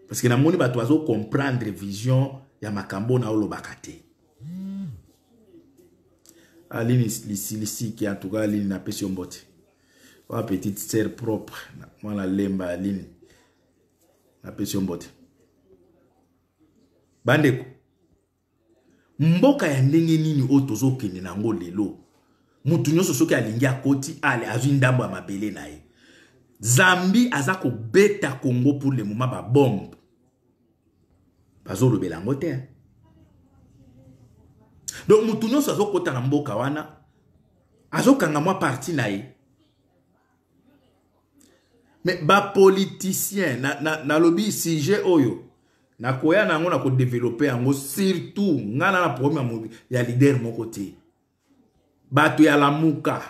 parce que namoni bato bazocomprendre vision ya makambo na olobaka te. Aline Lisiki, en tout cas Aline, napesi yo mbote wa petite sœur propre, mwana Lemba. Aline, napesi yo mbote. Bandeko, mboka ya ndenge nini oyo tozokende nango lelo? Mutu nyonso soki alingi akoti, ale azwi ndambo ya mabele na ye. Zambie aza kobeta Congo pour le moment babombe, bazolobela yango te. Donc mutu nyonso azokɔta na mboka wana, azokanga mwa parti na ye. Mais bapoliticien, nalobi na sujet oyo, nakoya na yango, na kodévelopper yango. Surtout ngai na problème ya leader moko te. Bato ya Lamuka,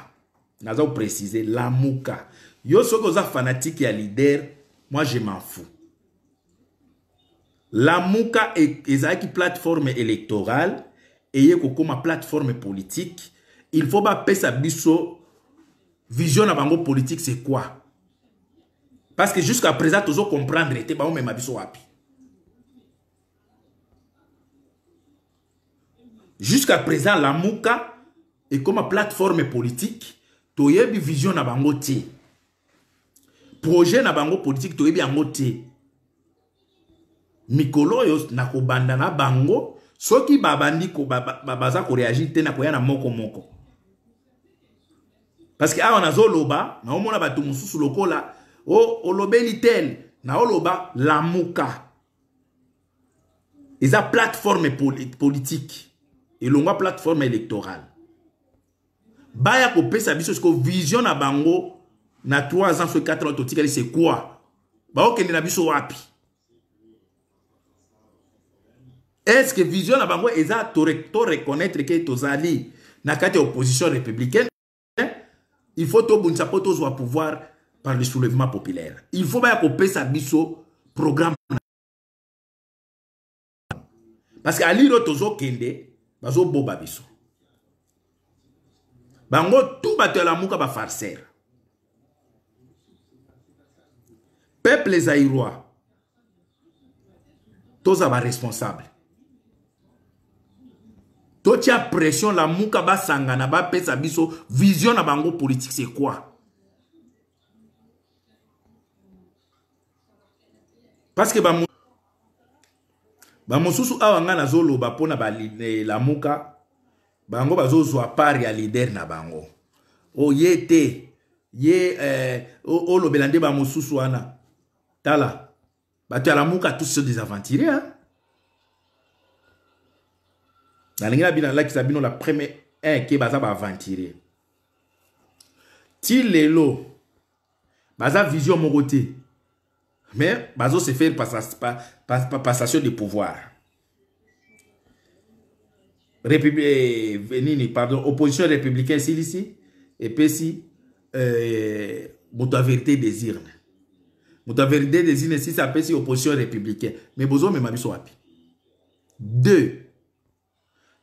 naza koprécise Lamuka. Yo soki oza fanatique ya leader, moi je m'en fous. Lamuka ezalaki plateforme électorale, eye kokóma plateforme politique. Il faut bapesa biso vision na bango politique, c'est quoi? Parce que jusqu'à présent tozo comprendre te baomema biso wapi. Jusqu'à présent Lamuka ekóma plateforme politique, toyebi vision na bango te, projet na bango politique toyebi yango te. Mikolo oyo nakobanda na bango, soki babandi baza koréagir te, nakoya na moko moko, parce que awa nazoloba, naomona bato mosusu lokola o olobeli tel. Naoloba Lamuka eza plateforme politique, elongwa plateforme électorale. Baya kopesa biso siko vision na bango na 3 ans, soki 4 ans totikali, c'est quoi? Baokende na biso wapi? Est ce que vision na bango eza to reconnaître ke tozali na kati ya opposition républicaine, il faut tobundisa mpo tozwa pouvoir par le soulèvement populaire? Il faut baya kopesa biso programme, parce que aliro tozokende, bazoboba biso. Bango tu bato ya Lamuka, bafarceur. Peuple zaïrois, toza baresponsable, totia pression. Lamuka basangana, bapesa biso vision na bango politique, c'est quoi? Parce que bamosusu awa, ngai nazoloba mpona Balamuka, bango bazozwa part ya leader na bango. O ye te, ye olobela nde bamosusu wana. Tala, bato ya Lamuka tous sont des aventuriers, hein? Nalingi na bino nalakisa bino la première un ke baza baaventurier. Ti lelo baza vision moko te, mais bazo se faire passation de pouvoir. République nini, pardon, opposition républicain esilisi, epesi moto ya vérité des urnes. Moto ya vérité des urnes esisi, apesi opposition républicain. Mais bozomema biso wapi? Deux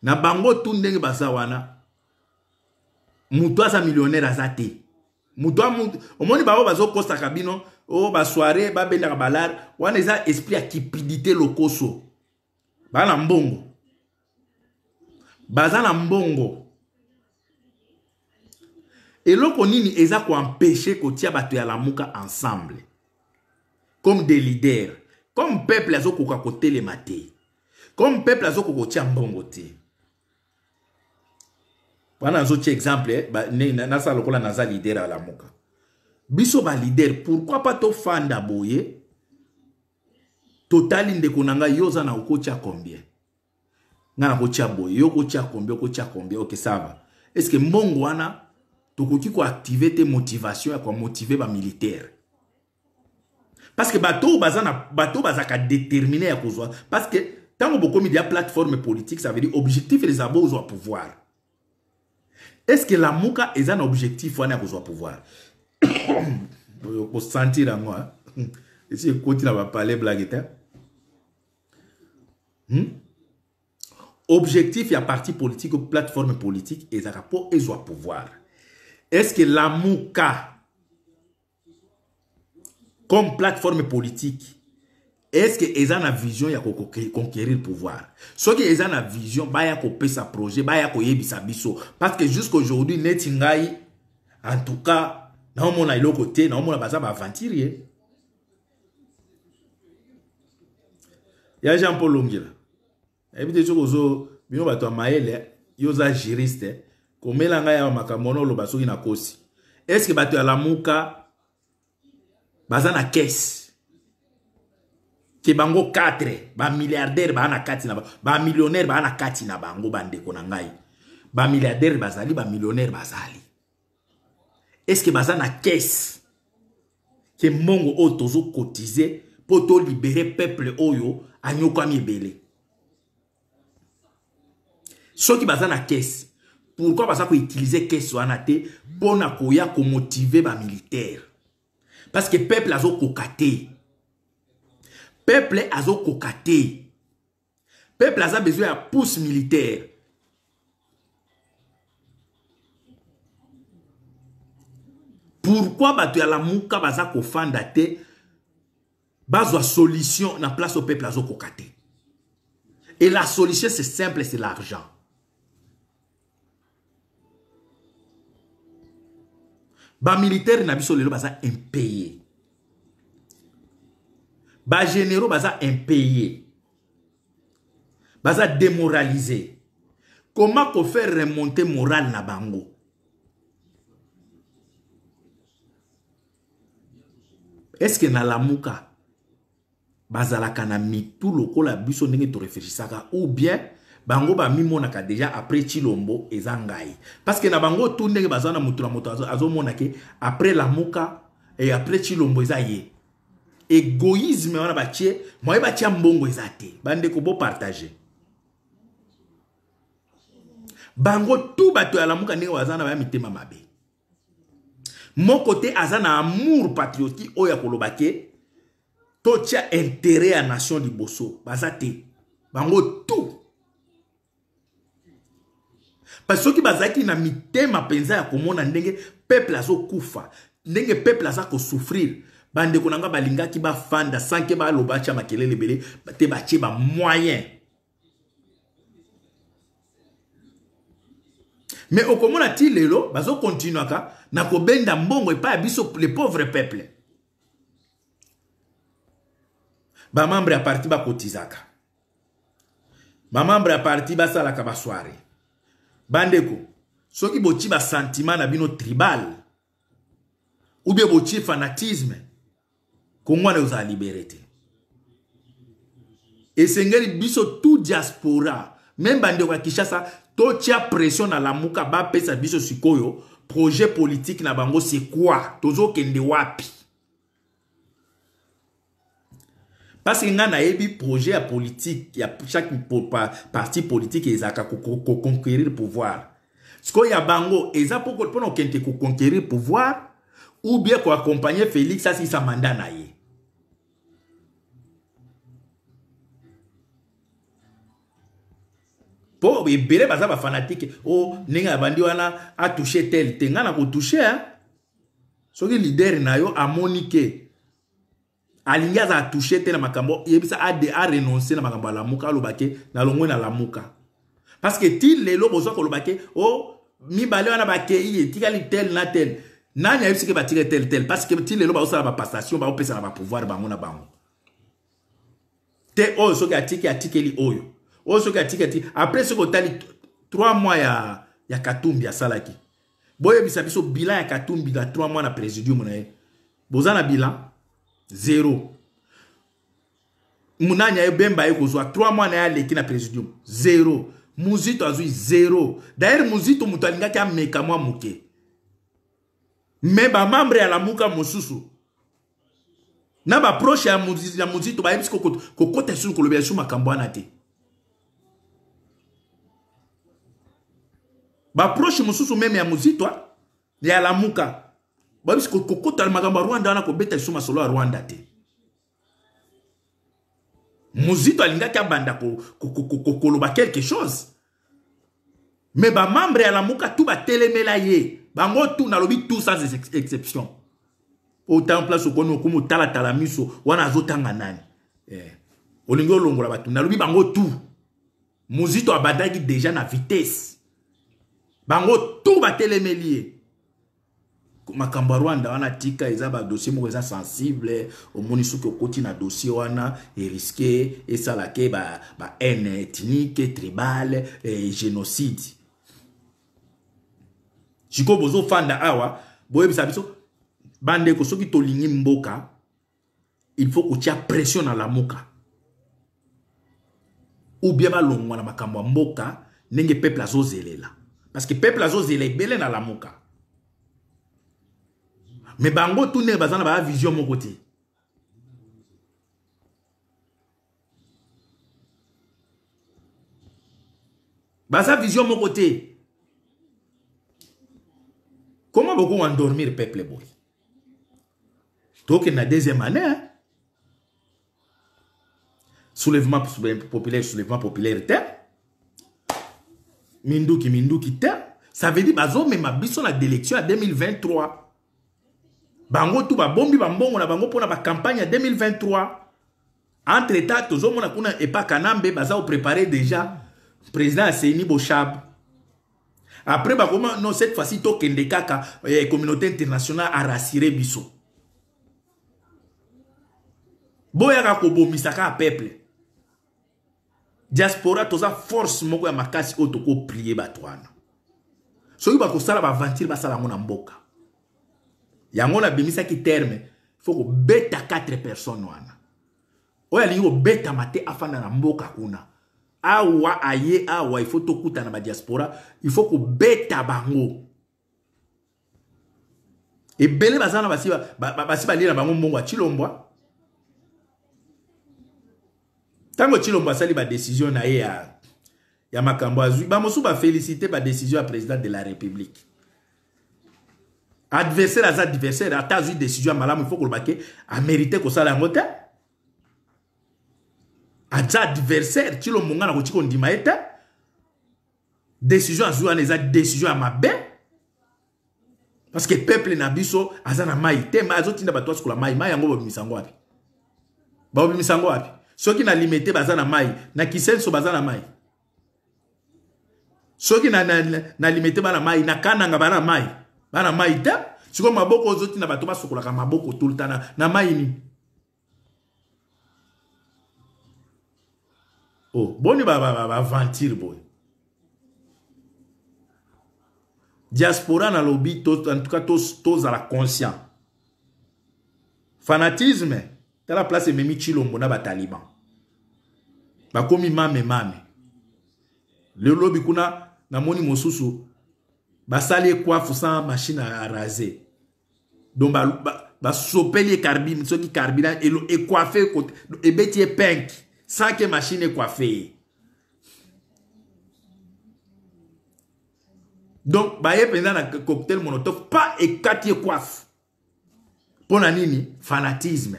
na bango tu ndenge baza wana, moto aza millionnaire aza te. Moto omoni bango bazokosaka bino oyo basoirée, babendaka balare wana, eza esprit ya cupidité, lokoso. Ba na mbongo. Baza na mbongo. Eloko nini eza ko empêcher kotia bato ya Lamuka ensemble comme des leaders, comme peuple azokoka kotelema te, comme peuple azokoka kotia mbongo te. Wana nazotia exemple nasala lokola naza leader ya Lamuka. Biso ba leader, pourquoi pas tofanda boye? Totali ndeko na ngai, yo oza na okotia combien? Nga nakotia boye, yo okotia combien, okotia combien? Ok, ça va. Est-ce que mbongo wana tokoki koactive te motivation ya komotive ba militaire? Parce que bato baza na bato bazaka déterminé ya kozwa, parce que tango bokomi dia plateforme politique, ça veut dire objectif eza bozwa pouvoir. Est-ce que Lamuka eza na objectif wana ya kozwa pouvoir? Kosentir yango, hein? Esi ekoti na ba palais blague te. Objectif ya parti politique ou plateforme politique ezaka po ezwa pouvoir. Est-ce que Lamuka comme plateforme politique, est-ce que eza na vision ya conquérir pouvoir? Soki eza na vision, baya kopesa projet, baya koyebisa biso. Parce que jusqu'aujourd'hui, neti ngai, en tout cas, naomona eloko te, naomona baza ba aventurier. Ya Jean-Paul Longila. Nayebi te soki ozo bino bato ya mayele, yo oza juriste, komela ngai awa makambo wana oloba soki nakosi. Est-ce que bato ya Lamuka baza na caisse? Ke bango 4 ba milliardaire ba na kati na ba millionnaire ba na kati na bango, bandeko na ngai. Ba milliardaire bazali, ba millionnaire bazali. Est-ce que baza na caisse? Ke mbongo oyo tozo cotiser po to libérer peuple oyo anyokwami ebele. Soki baza na caisse, pourquoi baza ko utiliser caisse wana te po na koya ko motiver ba militaire? Parce que peuple azo koka te. Peuple azo koka te. Peuple aza besoin ya pousse militaire. Pourquoi bato ya Lamuka baza kofanda te bazwa solution na place au peuple azo koka te? Et la solution c'est simple, c'est l'argent. Ba militaire na biso lelo baza impayé. Ba généraux baza impayé. Baza démoralisé. Comment ko faire remonter moral na bango? Est-ce que na Lamuka bazalaka na mitu lokola biso ndenge to réfléchissaka, ou bien bango ba mimonaka déjà après Tshilombo eza ngai? Parce que na bango tout ndenge baza na mutu na moto azomona ke après Lamuka et après Tshilombo eza ye. Égoïsme wana batie, moye batia mbongo eza te. Bandeko bo partager. Bango tout bato ya Lamuka ndenge baza na ba mitema mabe. Moko te aza na amour patriotique oyo ya koloba ke totia intérêt ya nation liboso, baza te. Bango tout. Parce que soki bazalaki na mitema mpenza ya komona ndenge peuple azokufa, ndenge peuple aza kosouffrir, bandeko na nga balingaki bafanda sans ke baloba tia makelele ebele te, batie ba moyen. Mais okomona ti lelo bazo continuaka na kobenda mbongo epai ya biso le pauvre peuple. Ba membre ya parti bakotizaka, ba membre ya parti basalaka ba soirée. Bandeko, soki boti ba sentiment na bino tribal ou bien boti fanatisme, Congo wana ozala libéré te. Esengeli biso tout diaspora, même bandeko ya Kinshasa, totia pression na Lamuka, bapesa biso sikoyo projet politique na bango c'est quoi? Tozokende wapi? Parce que nga nayebi projet ya politique ya chaque parti politique ezalaka ko conquérir pouvoir. Sikoyo ya bango eza pona okende ko conquérir pouvoir ou bien ko accompagner Félix asilisa mandat na ye. Po ebele baza ba fanatique, oh ndenge abandi wana a toucher tel te, nga na ko toucher, hein. Soki leader na yo amoni ke Alingi azala touche te na makambo, yebisa a renoncer na makambo ya Lamuka, aloba ke nalongwe na Lamuka. Parce que ti lelo bozwa koloba ke oh mibale wana bakei etikali tel na tel. Nani ayebisi ke batikali tel tel? Parce que ti lelo bazosala ba passation, baopesa na ba pouvoir bango na bango. Te oyo soki atiki atikeli oyo. Oyo soki atiki atiki. Après soki otali 3 mois ya Katumbi asalaki. Boyebisa biso bilan ya Katumbi na 3 mois na présidium na ye. Boza na bilan 0. Munani aye Bemba aye kozwa 3 mois na ye aleki na présidium 0. Muzito azwi 0. D'ailleurs Muzito moto alingaki ameka mwa moke. Mais ba membre ya Lamuka mosusu na ba proche ya Muzito bayebisi kokota lisusu kolobela lisusu makambo wana te. Ba proche mosusu meme ya Muzito ya Lamuka bayebisi kokota makambo ya Rwanda wana, kobeta lisusu masolo ya Rwanda te. Muzito alingaki abanda koloba quelque chose, mais ba membre ya Lamuka tout batelemela ye, bango tout, nalobi tout sans exception. Autant place okoni okomi otalatala miso wana azotanga nani, olingi olongola bato, nalobi bango tout. Muzito abandaki déjà na vitesse, bango tout batelemeli ye. Makambo ya Rwanda wana tika, eza ba dossier moko eza sensible, omoni soki okoti na dossier wana e risque esala ke ba haine ethnique, tribale, génocide. Sikoyo bozofanda awa boyebisa biso bandeko, soki tolingi mboka il faut kotia pression na Lamuka ou bien balongwa na makambo ya mboka ndenge peuple azozelela, parce que peuple azozela ebele na Lamuka, mais bango tout ndenge baza na ba vision moko te. Baza vision moko te. Comment boko endormir peuple boy? Tokende na deuxième année, hein? Soulèvement populaire, soulèvement populaire te, minduki minduki te. Ça veut dire bazomema biso na d'élection ya 2023. Bango tu babombi bambongo na bango mpona bacampagne ya 2023. Entre temps tozomona kuna epa Kanambe baza kopréparer déjà président ya CENI Boshab. Après bakoma non, cette fois-ci tokende kaka communauté internationale a rassuré biso. Boyaka kobomisa kaka peuple. Diaspora toza force moko ya makasi oyo tokoprier bato wana. Soki bakosala baaventure, basala yango na mboka. Yango nabimisaki terme, faut kobeta 4 personnes wana. Oyo alingi kobetama te afanda na mboka kuna. Awa aye awa, il faut tokutana ba diaspora, il faut kobeta bango. Ebele baza na basi balie na bango mbongo ya Tshilombo. Ntango Tshilombo asali badécision na ye ya makambo azwi, bamosusu bafélicité badécision ya président de la République. Adversaire aza adversaire, ata azwi décision ya malamu, il faut koloba ke amérite kosala yango te. Aza adversaire, Tshilombo nga na koki kondima ye te. Décision azwi wana eza décision ya mabe, parce que peuple na biso aza na mai te. Mai azotinda bato basukola mai, mai yango babimisa yango wapi? Babimisa yango wapi? Soki na Limete baza na mai, na Kisenso baza na mai, soki na Limete bana mai, na Kananga bana mai, bana mai te. Sikoyo maboko ozotinda bato basukolaka maboko tout le temps na mai nini? Oh, boni ba aventure boye. Diaspora nalobi en tout cas tozala conscient. Fanatisme, tala place ememi Tshilombo na bataliban, bakomi mame mame. Lelo lobi kuna namoni mosusu basali ekwafu sans machine à raser, donc basopeli ye carbi, soki carburant ecoiffe, ebeti ye penke sans que machine ecoiffe ye. Donc baye mpenza na cocktail Molotov pa ekati ecoiffe. Mpo na nini? Fanatisme.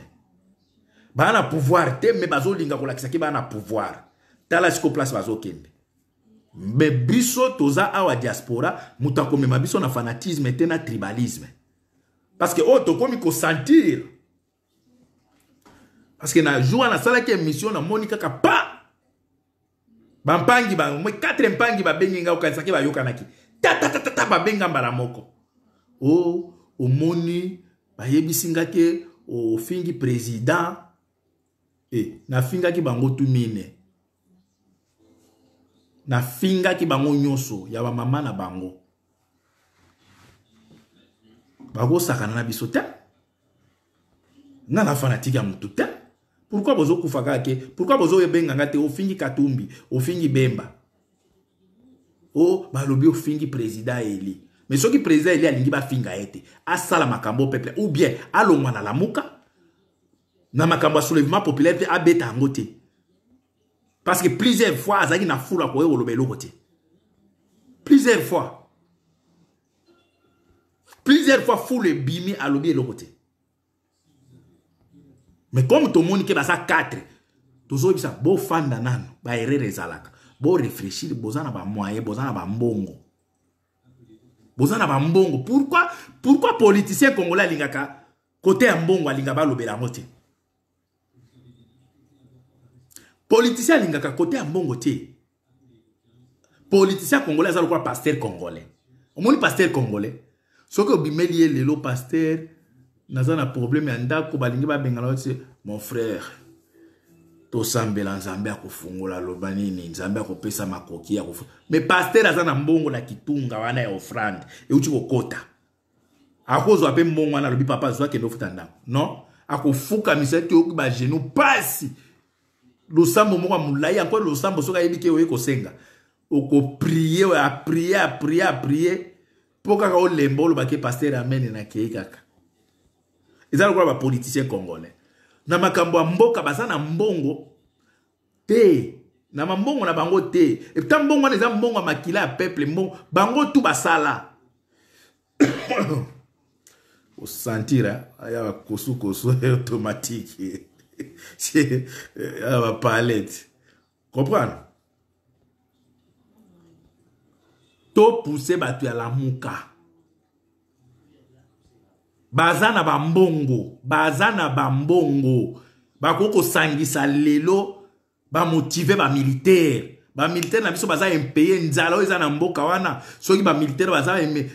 Baa na pouvoir te, mais bazolinga kolakisaki baa na pouvoir. Tala siko place bazokende. Mais biso toza awa diaspora, moto akomema biso na fanatisme te, na tribalisme, parce que oyo tokomi kosentir. Parce que na jour wana nasalaki émission, namoni kaka pa bampangi ba 4 mpangi babengi ngai, okanisaki bayokanaki tatatatata, babenga mbala moko. O omoni bayebisi nga ke ofingi président. E nafingaki bango tu mine, nafingaki bango nyonso ya bamama na bango. Bakosakana na biso te. Nga na fanatique ya motu te. Pourquoi bozokufa kaka ke? Pourquoi bozobenga nga te? Ofingi Katumbi, ofingi Bemba, o balobi ofingi président eli. Mais soki président eli alingi bafinga ye te, asala makambo peuple, ou bien alongwa na Lamuka na makambo ya soulèvement populaire te, abeta yango te, parce que plusieurs fois azalaki na fula koye koloba eloko te. Plusieurs fois, plusieurs fois fulu ebimi, alobi eloko te. Mais comme tomoni ke baza 4, tozoyebisa bofanda nano, baerreur ezalaka, boréfléchir. Boza na bamoyen, boza na bambongo, boza na bambongo. Pourquoi politicien congolais alingaka kote ya mbongo, alinga balobela yango te? Politicien alingaka kote ya mbongo te. Politicien congolais aza lokola pasteur congolais. Omoni pasteur congolais, soki obimeli ye lelo: "Pasteur, naza na problème ya ndako, balingi babengana." Ti "Mon frère, tosambela, Nzambe akofungola." Aloba nini? Nzambe akopesa makoki ya kofungola. Mais pasteur aza na mbongo na kitunga wana ya offrande euti kokota, akozwa mpe mbongo wana, alobi: "Papa, zwa, kende ofuta ndako." Non, akofukamisa ete oyoki bagenou pasi, losambo moko ya molai encore, losambo soki ayebi ke oye kosenga, okoprier, aprier, aprier, aprier mpo kaka olemba, olobaki: "Pasteur, amen, nakei kaka." Eza lokola bapoliticien congolais na makambo ya mboka, baza na mbongo te, na mambongo na bango te. Eputa mbongo wana eza mbongo ya makila ya peuple, mbongo bango tu basala. Osentir aya bakosukosu automatique ya bapalette, comprendre. Topousse bato ya Lamuka, baza na bambongo, baza na bambongo, bakoki kosangisa lelo, bamotiver bamilitaire. Bamilitaire na biso baza impayé, nzala oyo eza na mboka wana. Soki bamilitaire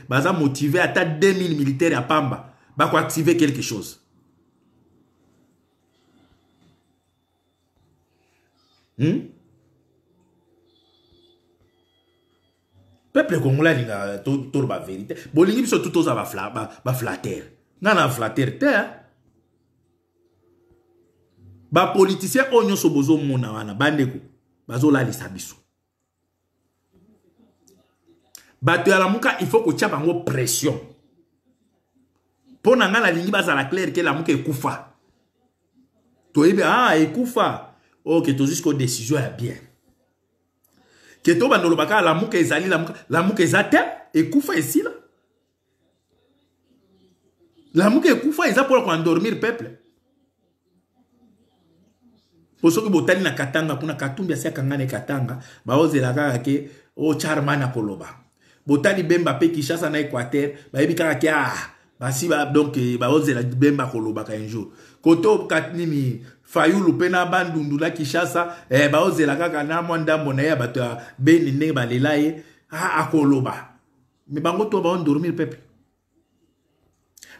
baza motivé, ata 2000 militaire ya pamba, bakoactiver quelque chose. Peuple congolais alingaka toloba vérité. Bolingi biso tu toza baflatter. Nga na flatter te. Bapoliticien oyo nyonso bozomona wana, bandeko, bazolalisa biso. Bato ya Lamuka, il faut kotia bango pression. Mpo na ngai, nalingi bazala clair ke Lamuka ekufa. Toyebi, ah, ekufa, ok, tozwi siko décision ya bien ke tobanda oloba kaka Lamuka ezali. Lamuka, Lamuka eza te, ekufa, esila. Lamuka ekufa, eza mpona koendormir peuple. Po soki botali na Katanga kuna, Katumbi asi akanga na Katanga, baozela kaka ke o Charman akoloba. Botali Bemba mpe Kinshasa na Équateur, bayebi kaka ke ah, basi ba, donc baozela Bemba akolobaka un jour. Koto nini, Fayulu mpe na Bandundu na Kinshasa, baozela kaka na mwa ndambo na ye ya bato ya Beni, ndenge balela ye, ah, akoloba. Mais bango to baendormir peuple.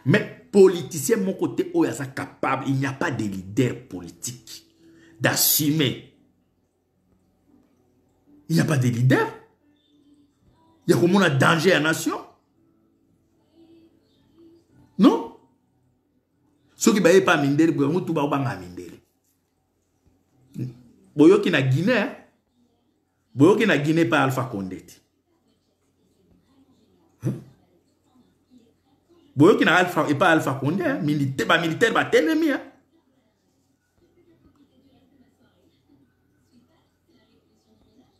Mais politicien moko te oyo aza capable, il n'y a pas de leader politique d'assumer, il n'y a pas de leader ya komona danger ya nation. Non, soki baye pa mindele, bango tu baobanga mindele. Boyoki na Guinée, boyoki na Guinée pa Alpha Condé te? Boyoki na Alpha, epa Alpha Condé, bamilitaire batelemi.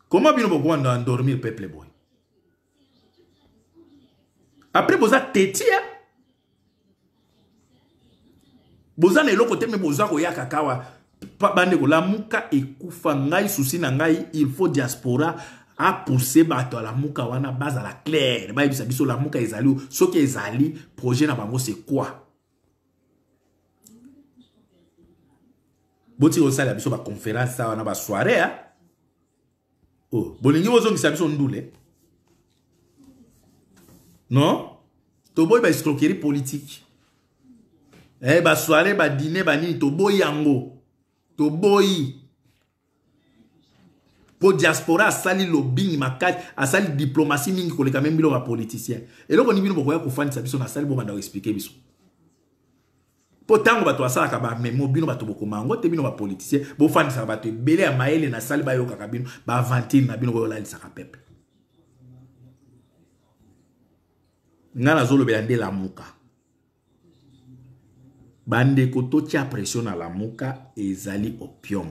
Comment bino bokwanda endormir peuple boy? Après boza teti, boza na eloko te, me boza koyaka kawa. Bandeko, Lamuka ekufa. Ngai souci na ngai, il faut diaspora apousse bato ya Lamuka wana bazala clair, bayebisa biso Lamuka ezali. Soki ezali, projet na bango c'est quoi? Botika kosala biso ba conférence awa na ba soirée hein? Oh, bolingi bozongisa biso ndule? Non? Toboyi ba escroquerie politique. Eh, ba soirée, ba dîner, ba nini, toboyi yango. Toboyi. Po diaspora asali lobbying makasi, asali diplomatie mingi koleka même bino ba politiciens. Eloko ni bino bokoya kofandisa biso na sali bobanda ko expliquer biso. Po tango bato basalaka ba memo bino bato bokoma yango te bino ba politiciens bofandisaka bato ebele ya mayele na sali bayokaka bino ba aventure na bino boyolalisaka peuple. Nga nazolobela nde lamuka. Bandeko totia pression na lamuka ezali opium.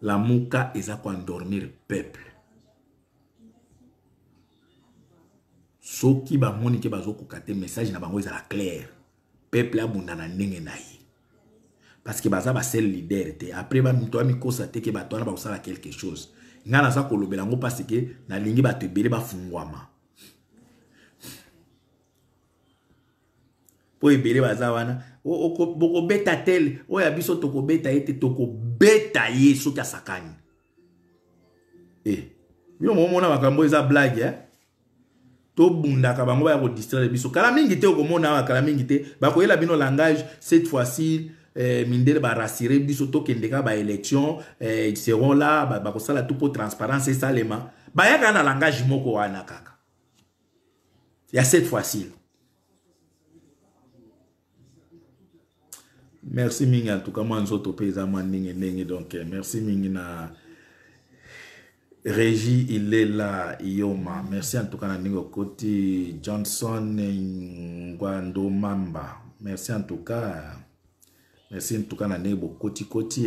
Lamuka eza ko endormir peuple. Soki bamoni ke bazokoka te message na bango ezala clair. Peuple abunda na ndenge na ye. Parce que baza ba seul leader te. Après ba mito amikosa te ke bato wana bakosala quelque chose. Nga naza kolobela yango parce que nalingi bato ebele bafungwama. Po ebele baza wana bokobeta tel oyo ya biso tokobeta ye te, tokobeta ye soki asakani. Bino momona makambo eza blague eh? Tobundaka bango baya kodistraire biso. Kala mingi te okomona awa, kala mingi te bakoyela bino langage cette fois-ci. Mindele ba rassurer biso tokende ka ba élection, ils seront là, bakosala tout pour transparence esalema. Bayaka na langage moko wana kaka ya cette fois-ci. Merci mingi en tout cas, moi nzoto pe eza mwa ndenge ndenge, donc merci mingi na Régie Ilela Yoma. Merci en tout cas na ndenge okoti Johnson Ngwando Mamba. Merci en tout cas. Merci en tout cas na ndenge bokoti koti.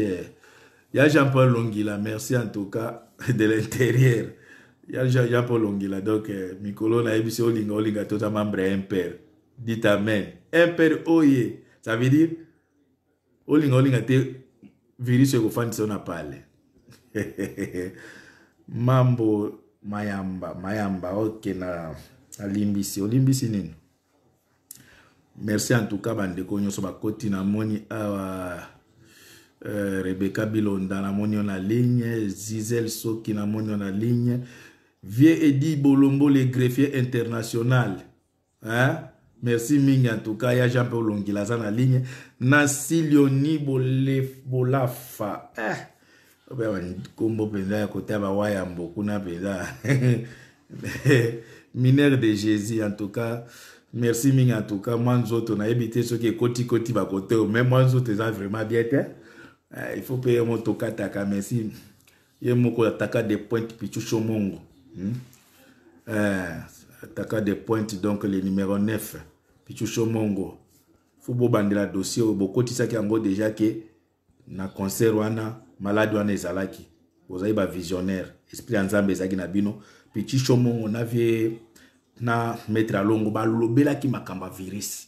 Ya Jean-Paul Longila, merci en tout cas de l'intérieur. Ya Jean-Paul Longila, donc mikolo na yebisi olinga olinga toza membre ya MPR. Dites amen. MPR oye, ça veut dire olinga olinga te virus ekofandisa na pale. Mambo mayamba mayamba, ok na alimbisi, olimbisi nini? Merci en tout cas bandeko nyonso bakoti na moni awa. Rebecca Bilonda na moni na ligne, Zizel Soki na moni na ligne, Vieux Edi Bolombo le greffier international. Hein? Merci mingi en tout cas ya Jean-Paul Longila aza na ligne, na Silioni Bolafa. Kombo penza ya kota ba wayambo kuna penza. Mineur de Jésus en tout cas. Merci mingi en tout cas, moi nzoto na yebi te soki ekoti koti ba kote, mais moi nzoto eza vraiment bien te. Il faut payer moto kataka, merci. Ye moko ataka des pointes Pichu Chomongo. Ataka des pointes donc le numéro 9 Pichu Chomongo. Faut bobandela dossier oyo bokotisaki yango déjà ke na concert wana malade wana ezalaki. Bozali ba visionnaire, esprit ya Nzambe ezalaki na bino. Pichu Chomongo na vie na maître Alongo balobelaki makambo ya virus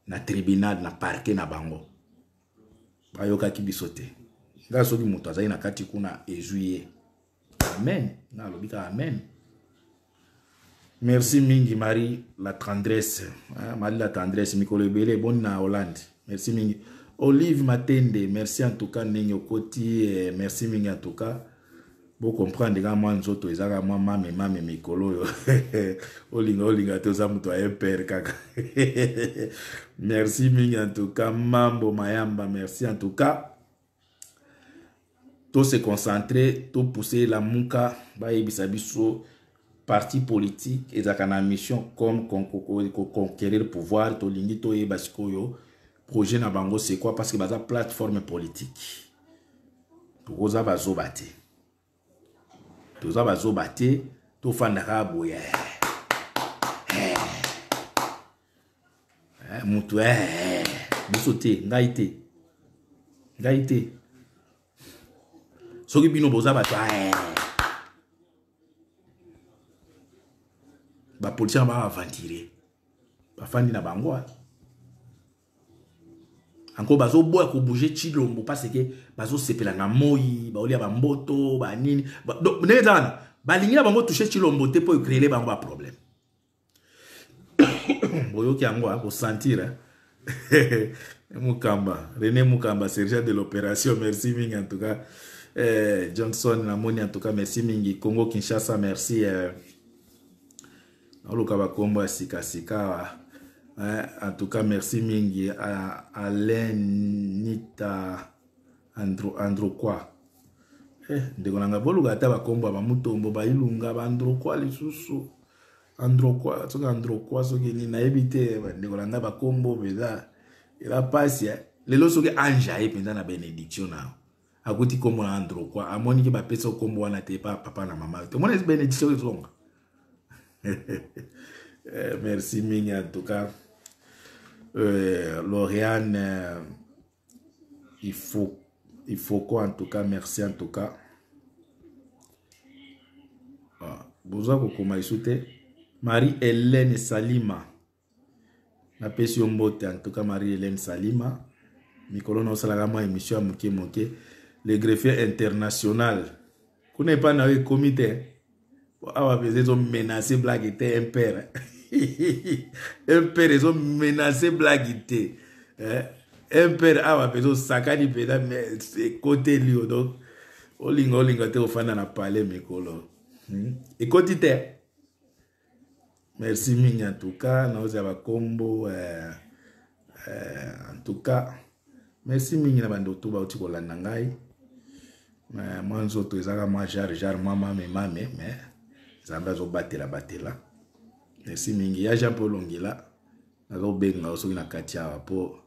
na tribunal na parquet na bango. Bayokaki biso te. Nga soki moto azali na kati kuna ezwi ye. Amen. Nga alobi kaka amen. Merci mingi Marie la tendresse. Hein, Marie la tendresse mikolo ebele boni na Hollande. Merci mingi. Olive Matende, merci en tout cas ndenge okoti, merci mingi en tout cas. Bo comprendre ka mwa nzoto ezaka mwa mame mame mikolo oyo. Olinga olinga te oza moto ya MPR kaka. Merci mingi en tout cas Mambo Mayamba, merci en tout cas. To se concentrer, to pousser la muka bayebisa biso parti politique ezaka na mission comme conquérir pouvoir, tolingi toyeba sikoyo projet na bango c'est quoi parce que baza plateforme politique. Tokoza bazoba te. Toza bazoba te, tofandaka boye. Mutu, biso te, ngai te. Ngai te. Soki bino boza bato, ba politiciens ba aventurer. Bafandi na bango. Encore bazo boya ko bouger Tshilombo parce que bazo sepela na moi, ba olia ba mboto, ba nini. Ba, donc, ndenge eza wana, balingi na bango toucher Tshilombo te po créer bango ba problème. Boyoki yango, hein, ko sentir, hein. Mukamba, René Mukamba, sergent de l'opération, merci mingi en tout cas. Eh, Johnson namoni en tout cas merci mingi. Congo Kinshasa, merci. Eh, naoluka bakombo ya sika-sika eh, en tout cas merci mingi à Alain Nita Andro, Androkwa eh, ndeko na ngai boluka ata bakombo ya bamutombo bailunga baandrokwa lisusu androkwa soki androkwa soki nini nayebi te bandeko na ngai bakombo mpenza eza mpasi eh. Lelo soki ange aye mpenza na benediction na yo akuti nkombo na androkwa amoni ke bapesa nkombo wana te epa papa na mama te omona benediction ezonga. Eh, merci mingi en tout cas Lauriane il faut quoi en tout cas merci en tout cas. Ah, boza kokoma lisu te. Marie-Hélène Salima, napesi yo mbote en tout cas. Marie-Hélène Salima, mikolo na osalaka mwa émission ya moke moke. Le greffier international kuna epai na yo ekomi te awa mpenza ezomenace blague te impere impere ezomenace blague te eh? Impere awa mpenza osakani mpenza ekoteli yo donc olinga olinga te ofanda na palais mikolo Ekoti te. Merci mingi en tout cas naozala bakombo en tout cas merci mingi na bandoto bauti kolanda ngai. Mwa nzoto ezaka mwa genre genre mwa mame mame, mais Nzambe azobatela batela. Merci mingi ya Jean Paul Ongila, nazobenga yo soki na kati awa mpo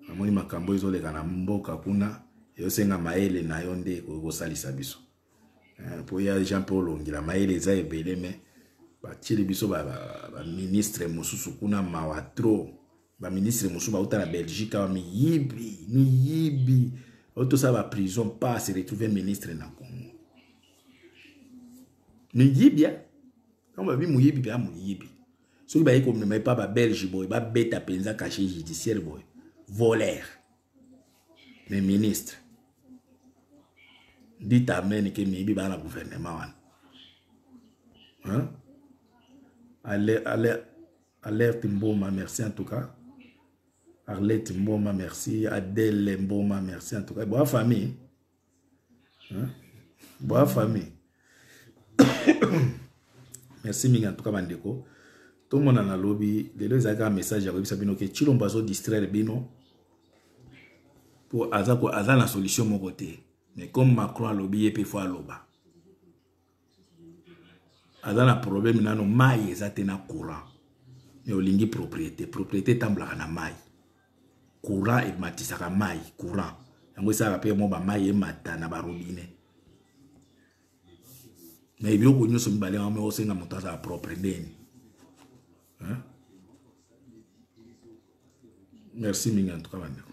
namoni makambo ezoleka na mboka kuna, ezosenga mayele na yo nde ekoki kosalisa biso mpo ya Jean Paul Ongila mayele eza ebele, mais batieli biso baministre mosusu kuna, mawa trop. Baministre mosusu bauta na Belgique awa, miyibi miyibi oyo tosala baprison pa se retrouve ministre na Congo, miyibi. Ntango babi moyibi mpenza moyibi, soki baye komema epa babelge boye, babeta mpenza cachet judiciaire boye, voleur, mais ministre. Ndita amen ke miyibi baa na gouvernement wana, hein? Ale, ale, Alerte Mboma, merci en tout cas. Arlette Mboma, merci. Adèle Mboma, merci en tout cas. Boa famille. Hein? Boa famille. Merci mingi en tout cas bandeko. Tomona na lobi lelo ezalaki kaka message ya koyebisa bino ke Tshilombo azo distraire bino po aza ko aza na solution moko te. Mais comme Macron alobi ye pe faut aloba. Aza na problème nano mai eza te na courant, mais olingi propriété. Propriété etambolaka na mai, courant ematisaka mai, courant yango esalaka mpe mo bamai emata na barobinet. Mais biloko nyonso mibale yango osenga moto azala propre ndeni, hein? Merci mingi en tout cas bandeko.